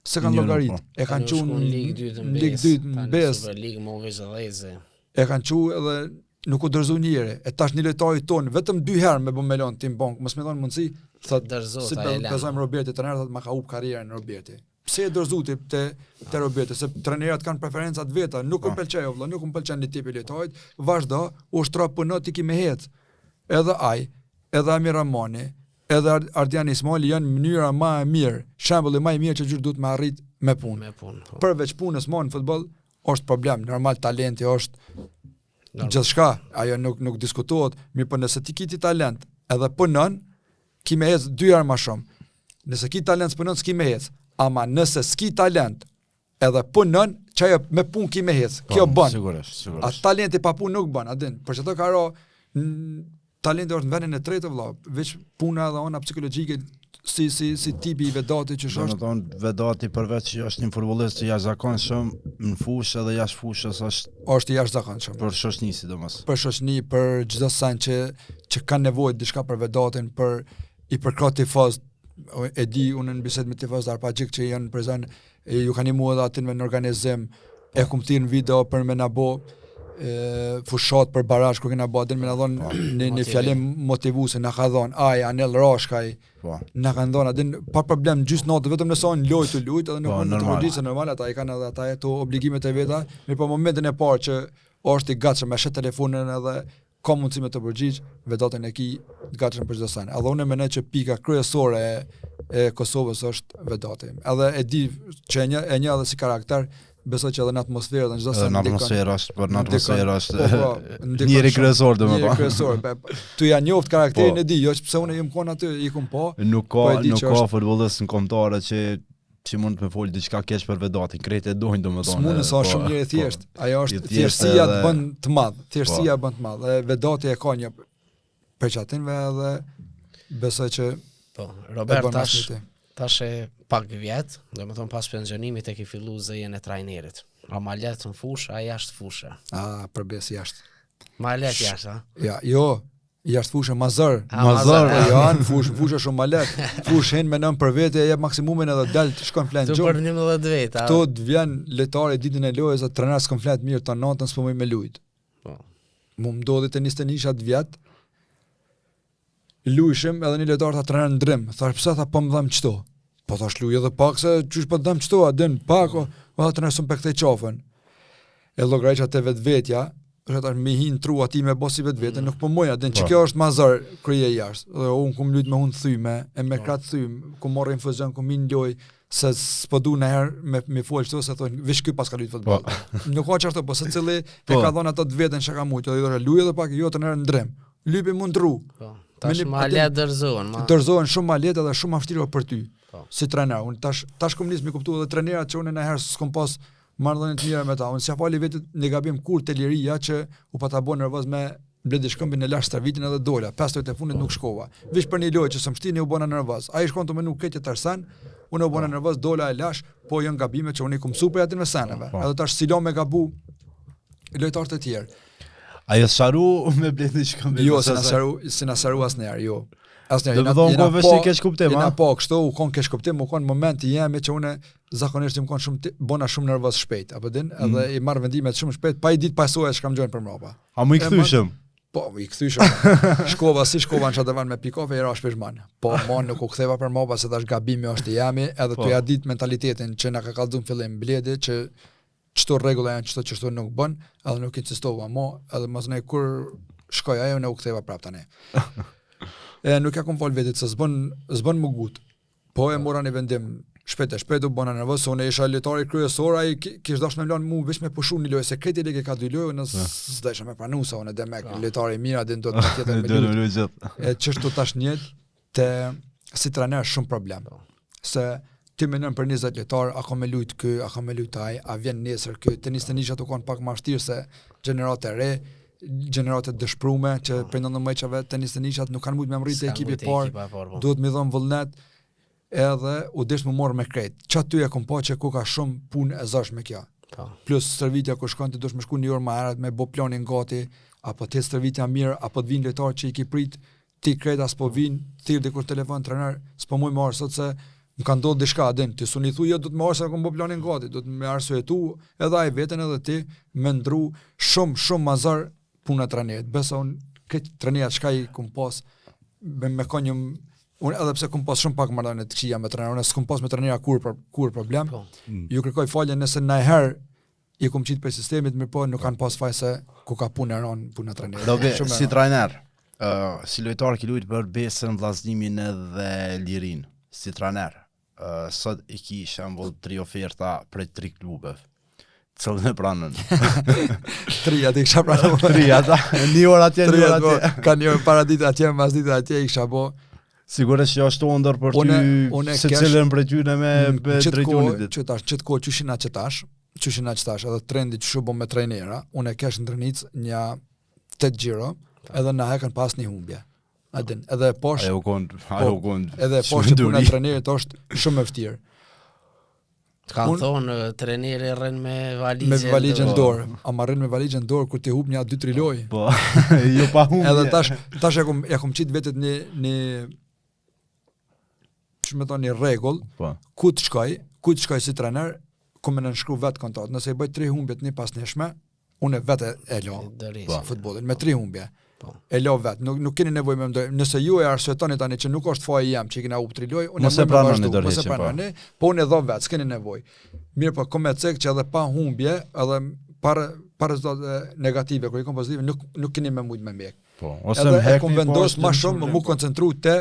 se kanë llogarit, po. e kanë çu në Ligë 2 në Ligë 2 në Besë. Superligë më veç dheze. E kanë çu edhe nuk u dorëzu njeri. E tash një lojtari ton vetëm dy herë me bë me lon tim bank, mos me dhon mundësi, thot dorëzohet si pe Roberti trener thot ma ka hup karrierën Roberti. Pse e dorëzu ti te te Roberti, se trenerat kanë preferencat veta, nuk më po. pëlqej o vëlla, nuk më pëlqen një tip i lojtarit, vazhdo, ushtro puno ti ki me hec. Edhe ai, edhe Amir Rrahmani, edhe Ardian Ismajli janë mënyra më e mirë, shembulli më i mirë që gjysh duhet me arrit me punë. Me punë. Po. Përveç punës më në futboll është problem, normal talenti është gjithçka, ajo nuk nuk diskutohet, mirë po nëse ti ki ti talent, edhe punon, ki me ecë dy herë ma shumë. Nëse ki talent s'punon, s'ki me ecë. Ama nëse s'ki talent, edhe punon, qajo me punë ki me ecë. Po, Kjo bën. Sigurisht, sigurisht. A talenti pa punë nuk bën, a din. Për qato ka ra, talenti është në vendin e tretë vëlla, veç puna edhe ona psikologjike si si si tipi i Vedatit që është. Domethënë Vedati përveç që është një futbollist i jashtëzakonshëm në fushë edhe jashtë fushës është është i jashtëzakonshëm. Për shoqni sidomos. Për shoqni, për çdo sen që që kanë nevojë diçka për Vedatin, për i përkrah tifozët, e di unë në bisedë me tifozët Arpagjik që janë prezent, e ju kanë nimu edhe aty në organizim, e kum thirr në video për me na bo e, fushat për barazh kur kena bo, din me na dhon po, një, një fjalim motivuese na ka dhon ai Anel Rashkaj po. na kanë dhon din pa problem gjysë natë vetëm nëse on lojë të lujt edhe nuk po, mund të përgjigj se normal ata i kanë edhe ata ato obligimet e veta mirë po momentin e parë që është i gatshëm me shet telefonin edhe ka mundësi me të përgjigj, Vedatin e ki të gatshëm për çdo sen. Edhe unë mendoj që pika kryesore e, e Kosovës është Vedati. Edhe e di që e një e një edhe si karakter, besoj që edhe në atmosferë dhe në çdo sen ndikon. Në atmosferë është, por në atmosferë është. Po, po, ndikon. Njeri kryesor domethënë. Njeri kryesor, po. Tu ja njoft karakterin po. e di, jo pse unë jam kon aty, i kum po. Nuk ka, po nuk ka futbollist në kombëtare që që mund të më fol diçka keq për Vedatin, krejt e dojnë domethënë. S'mund sa po, shumë njeri i thjesht. Po, Ajo është thjeshtësia të bën të madh, thjeshtësia po. bën të madh. Dhe Vedati e ka një prej qatinve edhe besoj që po Robert tash tash e pak vjet, domethënë pas pensionimit e ke fillu zejen e trajnerit. A ma lehtë në fushë, a jashtë fushë? A, për besë jashtë. Ma lehtë jashtë, a? Ja, jo, Jashtë fushë ma zor. Ma zor. Po ja, në fushë, në fushë shumë ma lehtë. Fushë hin menon për vete, e jep maksimumin edhe del shkon flen gjumë. Për 11 veta. Këto të vjen lojtari ditën e lojës, atë trener s'kom flet mirë të natën s'po muj me lujt. Po. Mu më ndodhi te 21 atë vjet. Lujshim edhe një lojtar tha trener ndrim. Thash pse tha po më dhem qëto. Po thash luj edhe pak se qysh po të dhem qëto, a din pak, o, po tha trener s'um pe kthej qafën. E llogarit që te vetvetja, është tash me hin tru aty me bo si vetveten, mm. nuk po muj, a din që po. kjo është ma zor kur je jashtë. Dhe unë kum lujt me hund thyme, e me po. krah thyme, kum marr infuzion, kum hin loj, se s'po du në herë me me fol kështu se thonë veç ky paska lujt futboll. Po. Nuk ka çfarë po secili e ka dhënë ato të veten çka ka mujt, edhe luaj edhe pak, jo trener ndrim. Lypi mu ndru. Po. Tash ma lehtë dorëzohen, ma. Dorëzohen shumë ma lehtë edhe shumë ma vështirë për ty. Po. Si trener, unë tash tash kom nis me kuptu edhe trenerat që unë në herë s'kom pas marrëdhënie të mira me ta. Unë s'ja fali vetit një gabim kur te liria që u pata bo nervoz me Bledi Shkëmbin e lash stërvitjen edhe dola. Pesë lojët e fundit nuk shkova. Veç për një lojë që s'më shtini u bëna nervoz. Ai shkon të menu këtë tërsen, unë u bëna po. nervoz, dola e lash, po janë gabime që unë i kum mësu prej atyne seneve. Po. Edhe tash si lo me gabu lojtarët e tjerë. A je sqaru me Bledi Shkëmbin? Jo, s'jena sqaru, s'jena sqaru asnjëherë, jo. Asnjëherë. Do të thonë ko veç një keqkuptim, a? Jena po, kështu u kon keqkuptim, u kon momenti jemi që unë zakonisht jam kon shumë bona shumë nervoz shpejt, apo din, mm. edhe i marr vendimet shumë shpejt, pa i ditë pasojat që kam gjojnë për mbrapa. A më i kthyshëm? Po, i kthyshëm. shkova si shkova në Shadërvan me pi kafe, i rash pishman. Po, mo nuk u ktheva për mbrapa se tash gabimi është i jemi, edhe po. tu ja ditë mentalitetin që na ka kallëzuar në fillim Bledi që qëto rregulla janë qëto qështu nuk bën, edhe nuk insistova mo, edhe mos ne kur shkoj ajo ne u ktheva prap tani. e nuk ja kom fal vetit se s'bën s'bën më gut. Po e mora një vendim shpejt e shpejt u bëna nervoz, se unë isha lojtari kryesor, ai kish dashur me lënë mua veç me pushu një lojë, se krejt i ka dy lojë, unë s'desha me pranu se unë demek po. lojtari i mirë, din do të tjetër me lujt. E çështu tash njët te si trener shumë problem. Po. Se ti menon për 20 lojtar, a ka me lujt ky, a ka me lujt ai, a vjen nesër ky, te 21 ato kanë pak më vështirë se gjeneratë e re, gjeneratë të dëshprume që po. prej 19-ve te 21 nuk kanë mujt me mrrit te ekipi i parë, po. duhet me dhon vullnet edhe u desh me marr me krejt. Që aty e kom pa që ku ka shumë punë e zorshme kjo. Po. Plus stërvitja kur shkon ti duhesh me shku një orë më herët me bo planin gati, apo të stërvitja mirë, apo të vinë lojtarë që i ki prit, ti krejt as po vinë, thirr dikur telefon trener, s'po muj me ardh sot se më ka ndodhur diçka, a din, ti s'un i thu jo do të më ardh se kom bo planin gati, do të me arsyetu edhe ai veten edhe ti me ndru shumë shumë ma zor puna e trajnerit. Besa unë këtë trajnerat çka i kum pas me, me kon një unë edhe pse kum pas shumë pak marrëdhënie të këqija me trajner, unë s'kum pas me trajnera kur për kur problem. Po. Ju kërkoj falje nëse ndonjëherë i kum qitë prej sistemit, mirë po nuk kanë pas faj se ku ka punë e rënë puna e trajnerit. Robi, Shumë e si rëndë. trajner, uh, si lojtar ki lujt për Besën, Vllaznimin edhe Lirin, si trajner. Uh, sot i ki shembull tri oferta prej tri klubeve. Cilën e pranën? Tri aty kisha pranu. tri ata, një orë atje, Tri një orë atë po, atje. ka një orë para ditë atje, mas ditë atje i kisha bo. Sigurisht që është ëndër për ty Une- une se kesh- cilën prej tyre me, me Qëtë drejtu kohë, një ditë. që tash, qëtë kohë qyshin që tash, qyshin që tash, edhe trendi që shu bo me trajnera, unë e kesh në Drenicë një 8 xhiro, edhe na e kanë pas një humbje. A din, edhe e posh, Ajo kon, ajo kon. edhe e posh që puna e trajnerit është shumë e vështirë. Të kanë Unë- thonë, treneri rren me valixhe. Me valixhe në Po. dorë, ama rrin me valixhe në dorë kur ti hup një 2-3 lojë. Po, jo pa humbje. Edhe tash tash e kum e kum qit vetet një një që më thonë një rregull, Po. ku të shkoj, ku të shkoj si trener, ku më nënshkru vet kontratë. Nëse i bëj tri humbje të një pas njëshme, unë e vetë e lo Dorëheqje. Po. futbollin me tri humbje. Po. E lo vet, nuk nuk keni nevojë me ndoj. Nëse ju e arsyetoni tani që nuk është faji jem që i kena hup tri lojë, unë Mos e muj me pranoni vazhdu, mos e dorëheqjen, po. pranoni, po unë e dho vet, s'keni nevojë. Mirë, po kom e cek që edhe pa humbje, edhe pa pa rezultate negative, kur i kom pozitive, nuk nuk keni me mujt me mjek. Po, ose Edhe më e hekni, kom po, vendos është ma një shumë problem, mu po. koncentru te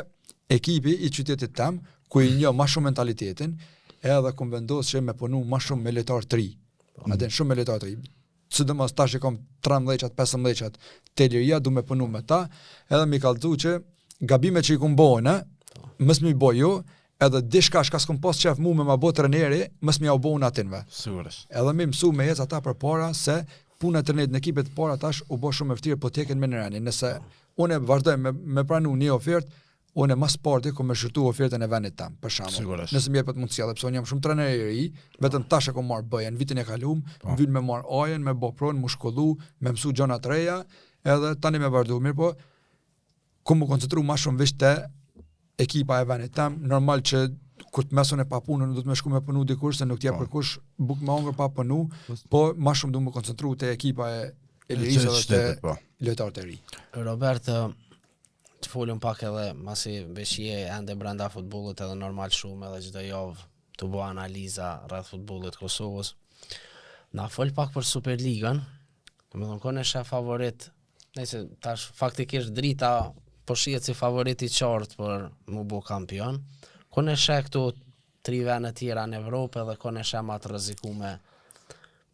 ekipi i qytetit tem, ku i njoh ma shumë mentalitetin, edhe kom vendos që me punu ma shumë me lojtar të ri. Po. A din shumë me lojtar të ri. Sidomos tash i kom 13-at, 15-at te liria, du me punu me ta, edhe mi kallzu që gabimet që i kom bo unë, mos mi bo ju, edhe diçka çka s'kom pas qef mu me ma bo treneri, mos mi ja u bo unë atinve. Sigurisht. Edhe mi mësu me ecë ata përpara se puna e trenerit në ekipet para tash u bë shumë e vështirë, po teken me në renin. Nëse unë vazhdoj me, me pranu një ofertë, unë mas parti kom me shqyrtu ofertën e vendit tam, për shembull. Sigurisht. Nëse më jepet mundësia, edhe pse unë jam shumë trener i ri, vetëm tash e kom marr B-ën vitin e kalum, Po. më vyn me marr A-ën, me bë pron, mu shkollu, me mësu gjëra të reja, edhe tani me vazhdu mirë, po kom mu koncentru ma shumë veç te ekipa e vendit tam, normal që kur të meson e pa punë, nuk do të me shku me punu dikur se nuk t'jep Po. kërkush bukë me hongër pa punu, po ma shumë du me koncentru te ekipa e e lirisë edhe te Qytetit, po. lojtarët e ri. Robert, ë, të folëm pak edhe masi veç je ende brenda futbollit edhe normal shumë edhe çdo javë të bo analiza rreth futbollit të Kosovës. Na fol pak për Superligën. Domethënë kon e sheh favorit. Nëse tash faktikisht Drita po shihet si favorit i qartë për mu bo kampion. Kon e sheh këto tri vende tjera në Evropë edhe kon e sheh ma të rrezikume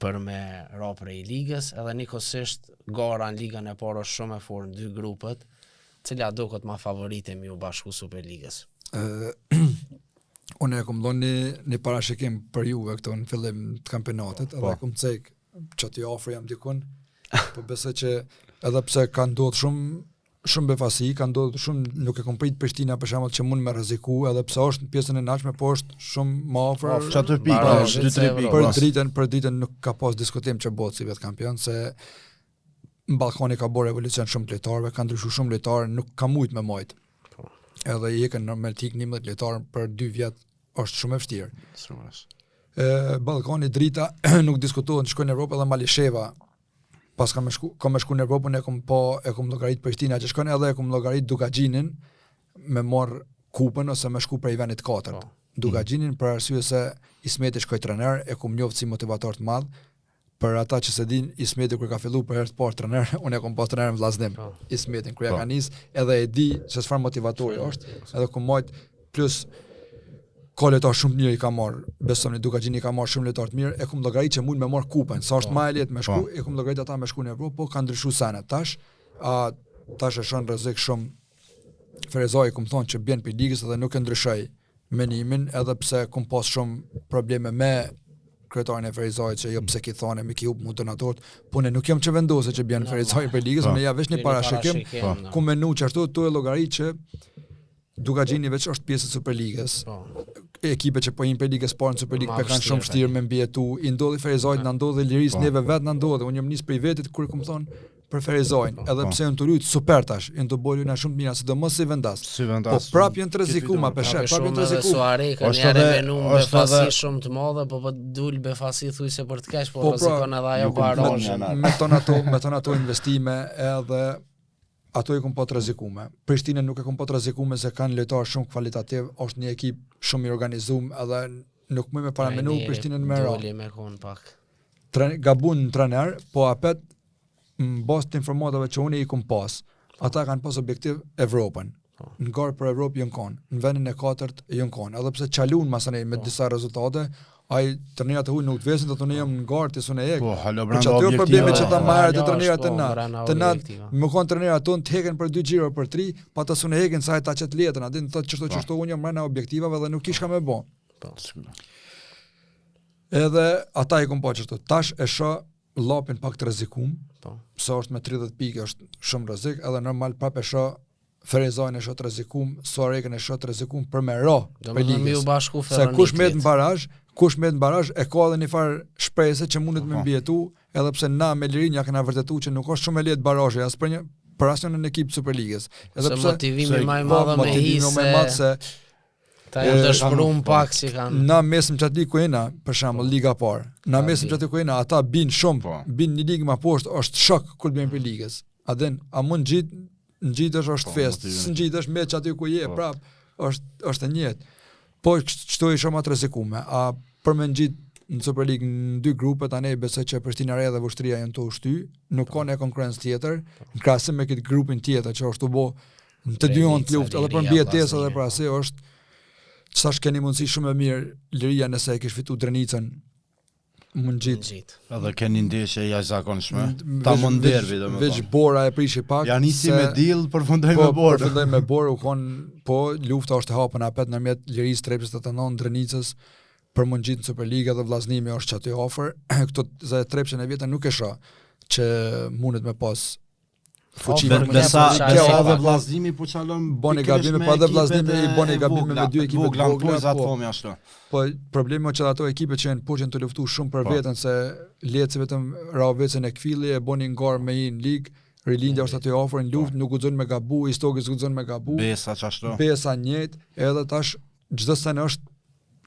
për me ra prej ligës, edhe njëkohësisht gara në ligën e parë është shumë e fortë në dy grupet, cila duket ma favorite mi u bashku Superligës. Ë unë e kom dhënë një, një parashikim për juve këto në fillim të kampionatit, edhe Po. e kom cek që aty afër jam dikun, po besoj që edhe pse ka ndodhur shumë shumë befasi, ka ndodhur shumë nuk e kom prit Prishtina për shembull që mund me rreziku, edhe pse është në pjesën e naqme, po është shumë më afër. Që aty pikë, Barazh, dy tre Evropa. pikë. Për po. dritën, për dritën nuk ka pas diskutim që bëhet si vetë kampion se në Ballkani ka bërë revolucion shumë të lojtarëve, ka ndryshuar shumë lojtarë, nuk ka mujt me majt. Po. Edhe i hekën normal tik 11 lojtarë për 2 vjet është shumë e vështirë. Sigurisht. E, Ballkani drita nuk diskutohet, shkojnë në Evropë edhe Malisheva. Pas ka me shku, ka me shku në Evropë, unë e kom po e kom llogarit Prishtina që shkon edhe e kom llogarit Dukagjinin me marr kupën ose me shku prej vendit katërt. Po. Dukagjinin për arsye se Ismeti shkoi trener, e kom njoft si motivator të madh. Për ata që se din, Ismeti kur ka fillu për herë të parë trener, unë e kom pas trener në Vllaznim. Po. Ismetin kur ja Po. ka nis, edhe e di se çfarë motivatori është, edhe kom majt plus ka lojtar shumë të mirë i ka marr, besoni Dukagjini ka marr shumë lojtar të mirë, e kum llogarit që mund me marr kupën, sa është më e lehtë me shku, Po. e kum llogarit ata me shku në Evropë, po ka ndryshu senet tash. A tash e shon rrezik shumë Ferezaj kum thonë që bjen për ligës edhe nuk e ndryshoj menimin, edhe pse kum pas shumë probleme me kryetarin e Ferizajt që jo pse ki thonë me ki hup mu donatorët, po ne nuk jam që vendose që bjen Normal. Ferizaj për ligës, Po. unë ja veç një parashikim, Po. no. ku menu që ashtu tu e llogarit që Dukagjini veç është pjesë e Superligës. Po. Ekipe që po hinë prej ligës parë në Superligë Ma pe kanë shumë vështirë, vështirë me mbijetu. I ndodhi Ferizajt, na ndodhi Lirisë, Po. neve vet na ndodhi. Unë jam nis prej vetit kur kom thonë për Ferizajn, edhe Po. pse janë të lujt super tash, janë të bërë lojna shumë të mira, sidomos si vendas. Si Po vendas. prap janë të rrezikuar, pe Ka sheh, për prap janë shumë të edhe rrezikuar. Suarekën, Është një edhe- revenu është befasi edhe- shumë të madhe, po po dul befasi thuj se për të keq, po Po, pra, rrezikon edhe ajo ju kum thonë barazhin. janë. Me ton ato, me ton ato investime edhe ato i kom po të rrezikume. Prishtinën nuk e kom po të rrezikume se kanë lojtarë shumë kvalitativ, është një ekip shumë i organizuar edhe nuk më me paramenu Trajneri Prishtinën me ra. Doli me kon pak. Tren, gabun në trener, po apet në bazë të informatave që unë i kom pas, ata kanë pas objektiv Evropën. Po. Në garë për Evropë janë kon, në vendin e katërt janë kon, edhe pse çalun masanej me Po. disa rezultate, ai trenerat e huaj nuk të vesin, do thonë jam në garë ti s'unë e hek. Po, halo Për brenda që aty objektivave. problemi që ta Po, marrë të hala trenerat është, të po, na, mbrana të na, objektiva. më kon trenerat tonë të heken për dy xhiro për tri, pa ta s'unë hekin sa ai ta qet letrën, a din thotë çështo Po. çështo unë jam mbrana objektivave dhe nuk kisha me bë. Po. Edhe ata i kom pa çështo. Tash e shoh Llapin pak të rrezikum, Po. pse është me 30 pikë është shumë rrezik, edhe normal prapë e shoh Ferizajn e shoh të rrezikum, Suarekën e shoh të rrezikum për me ra Do për më thënë mi u ligës. bashku Se kush met Feroniklit. në barazh, kush met në barazh e ka edhe një farë shprese që mundet me Po. mbijetu, edhe pse na me lirin ja kena vërtetu që nuk është shumë e lehtë barazhi as për një për asnjërin ekip të Superligës. Edhe Se pse motivimi se- më i po, madh me motivimi hi më i madh se se ta janë e, të shprum pak si kanë. na mesëm qatë ligë ku jena, për shembull Liga e parë. Na Ta mesëm bin. qaty ku jena, ata bin shumë, Po. bin një ligë më poshtë, është shok kur të bien për ligës. A din, a mund ngjit ngjitesh është Po, fest, motivimi. s'ngjitesh me qaty ku je, Po. prap është është e njëjtë. Po çto i shumë atë rrezikume. A për me ngjit në Superligë në dy grupe tani besoj që Prishtina Re dhe Vushtrria janë të ushty, nuk Po. ka një konkurrencë tjetër, në krahasim me këtë grupin tjetër që është u bë në të dy anë të Drenica, luftë, edhe për Liria, mbijetesë edhe Vllaznia, për asë është Sash keni mundësi shumë e mirë Liria nëse e kish fitu Drenicën mund ngjit. Ngjit. Edhe keni ndeshje jashtëzakonshme. Veç- Ta mund veç- derbi domethënë. Veç Bora e prishi pak. Ja nisi se- me deal, përfundoi po, me borë. Përfundoi me borë, u kon, po lufta është e hapur apet ndërmjet Lirisë Trepçës 89 Drenicës për mund ngjit në Superligë dhe Vllaznimi është që aty afër. Këto ze Trepçën e vjetër nuk e shoh që mundet me pas fuqi Afër për me në Besa, po, Superligë. besa Kjo edhe pak. Vllaznimi po çalon Boni pikërisht gabime, me po edhe ekipet Vllaznimi i e- boni e gabime vogla, me dy ekipe të vogla, në vogla, pojza po. të thomi ashtu. Po problemi është që ato ekipe që janë poshtë janë të luftu shumë për Po. veten se Leci vetëm Rahovecën e Kfilli e boni ngarë me i në ligë, Rilindja është aty afër në luftë, nuk guxon me gabu, Istogi s'guxon me gabu, Besa çashtu. Besa njëjtë, edhe tash çdo sen është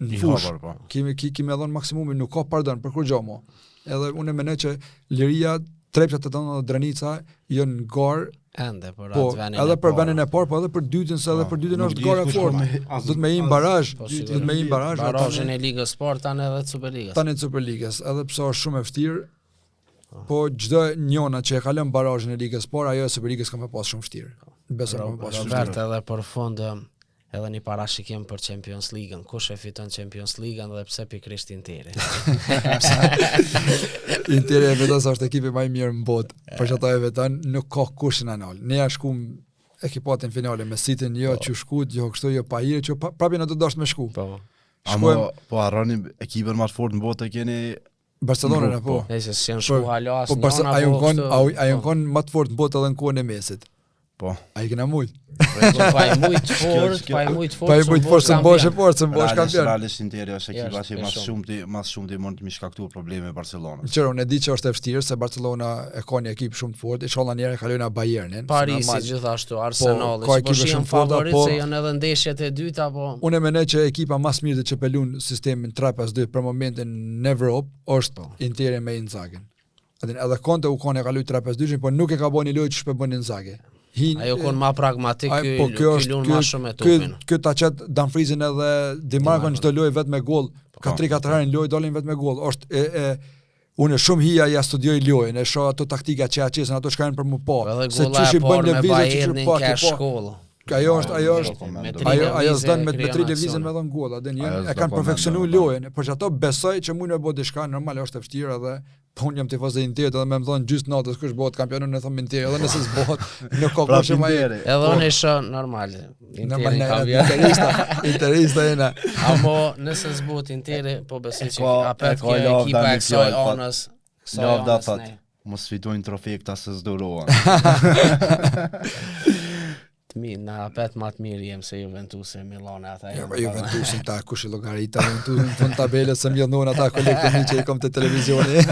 në I fushë. hapur, po. Kimi ki, kimi dhënë maksimumin, nuk ka pardon për kurrë gjë mo. Edhe unë mendoj që Liria, Trepça 89 dhe Drenica janë në garë, Ende për po, atë vendin edhe e për parë. vendin e parë, po edhe për dytën, se edhe Po, për dytën nuk është dihet gara e kush po fortë. me- as- Do të me im as- barazh, Po, do të sigurisht. me im barazh. Barazhin e Ligës Sport tani edhe të Superligës. tani të Superligës, edhe pse është shumë e vështirë, po çdo njëna që e kalon barazhin e Ligës por ajo e Superligës ka me pas shumë vështirë. Besoj ka me pas shumë Robert vështirë. edhe për fund ëm, edhe një parashikim për Champions League-ën. Kush e fiton Champions League-ën dhe pse pikërisht Interi? Interi e veton se është ekipi më i mirë në botë. Për çata e veton, nuk ka kush në nal. Ne ja shkum ekipatin finale me City-n, jo që shkut, jo kështu, jo pa hire, që pa, prapë na do dasht me shku. Po. Amo Shkojmë po harroni ekipën më të fortë në botë e keni Barcelonën Në apo? po. Nëse s'janë shku hala as Po Barcelona njëna, ajo po kon, kështu- ajo po. kon më të fortë në botë edhe në kohën e Messit. Po. Ai kena mujt. Po pa i mujt fort, kjo- pa i mujt fort. Pa i mujt fort se mbosh e fort, se mbosh Realisht, kampion. realisht Interi është ekipa Jashtë, që e më shumë. shumti, më shumti mund të mi shkaktu probleme Barcelonës. Qëro, unë e di që është e vështirë se Barcelona e ka një ekip shumë të fortë, inshallah një herë e kalojnë Bayernin. se Parisi normal. gjithashtu, Arsenali, ka që po ekipe shihen shumë forta, favorit po- se janë edhe ndeshjet e dyta, po Unë e mendoj që ekipa më së mirë që pelun sistemin 3-5-2 për momentin në Evropë është Po. Interi me Inzaghin. Atë edhe Conte u kanë e kalu 3-5-2-shin, po nuk e ka bën një lojë që shpe bën Inzaghi. Hin ajo kon ma pragmatik, Ai, ky po ky kjo është lun ky ma është- shumë me ky topin. ky ta qet Dumfriesin edhe Di Marco në çdo lojë vetëm me gol, ka Po. 3-4 herë në lojë dalin vetëm me gol. Është e e unë shumë hija ja studioj lojën, e shoh ato taktika që ja qesin, ato çka janë për mu pa. Po Edhe Se golla qysh e i bën parë me lëvizje, qysh i Bayernin pa, ka ke pa. shkollë. Ajo është ajo është Me tri Ajo ajo lëvizje s'don me me krijon tri lëvizje aksione. me dhon gol, atë Ajo janë e s'do kanë po perfeksionuar mendon, po. lojën, por që ato besoj që mund me bë diçka normal është e vështirë edhe po unë jam tifoz i Interit edhe me më thon gjysmë natës kush bëhet kampion unë e them Interi edhe nëse s'bohet nuk ka Pra kush më Interi. Edhe unë e shoh normal. Normal Interi ne kampion. interista, interista jena. Amo nëse s'bohet Interi, po besoj që Ka- e apet ka kjo lavda ekipa një e kësaj fjalë, pa- anës, kësaj Lavda anës thot, ne. mos fitojnë trofe këta se s'durohen. të mirë, na apet ma të mirë jem se Juventus e Milan e ata Jo, janë. po Juventusin ta kush i llogarit Juventusin në fund tabelës se mjellnon ata kolegët e mi që i kom te televizioni.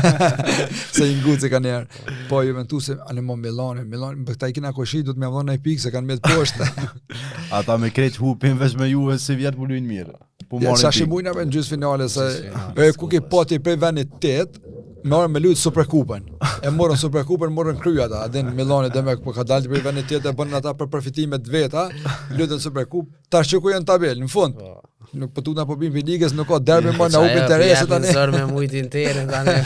se i ngucë kanë herë. Po Juventusi, ani mo Milani, Milani, për këta i kena koshi, duhet me dhënë një pikë se kanë met poshtë. Ata me krejt hupin veç me Juve si vjet po luajnë mirë. Po Ja, marrin sa shi pikë. mujna për në gjysë finale se Gjysë finale, e, ku ke skupës. pati prej vendit 8 me orë me lujt Superkupën. E morën Superkupën, morën kry ata. A din Milani demek po ka dalë prej vendit 8 e bënë ata për përfitime të veta, lutën Superkupë. Tash që ku janë tabel, në fund. Po. Nuk po tutna po bim për ligës, nuk ka derbi më na hup Ajo, interesi japin tani. Zor me mujt Interin tani.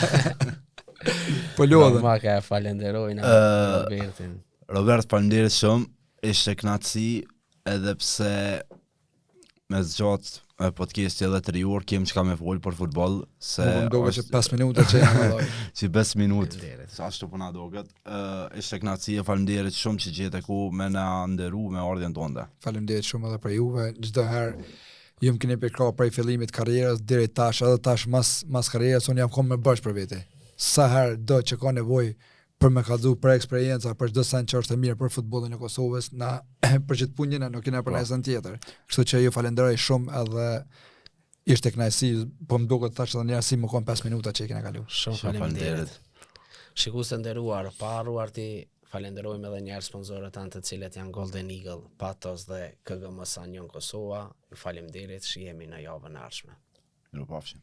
Po lodhen. Ma ka e falenderojnë Ë, Robertin. Robert, faleminderit shumë. Ishte kënaqësi edhe pse me zgjat e, podcasti edhe 3 orë kem çka me fol për futboll se Nuk më duket që është- 5 minuta që janë vëllai. që 5 minutë. Faleminderit. Sa ashtu po na doket. Ë ishte kënaqësi e faleminderit shumë që gjete ku me na nderu me ardhjen tonë. Faleminderit shumë edhe për juve. Çdo herë ju më keni përkrah prej fillimit të karrierës deri tash, edhe tash mas mas karrierës unë jam konë me bësh për vete. Sa herë do që ka nevojë për me kallzu për eksperienca, për çdo sen që është e mirë për futbollin e Kosovës, na për gjithë punën na nuk kena për Po. ndonjë sen tjetër. Kështu që ju falenderoj shumë edhe ishte kënaqësi, po më duket tash edhe një herë si më kon 5 minuta që i kena kalu. Shumë Shumë faleminderit. faleminderit. Shikues të nderuar, pa harruar ti falenderojmë edhe një herë sponsorët tanë të cilët janë Golden Eagle, Patos dhe KGM Sanjon Kosova. Ju faleminderit, shihemi në javën e ardhshme. Mirupafshim.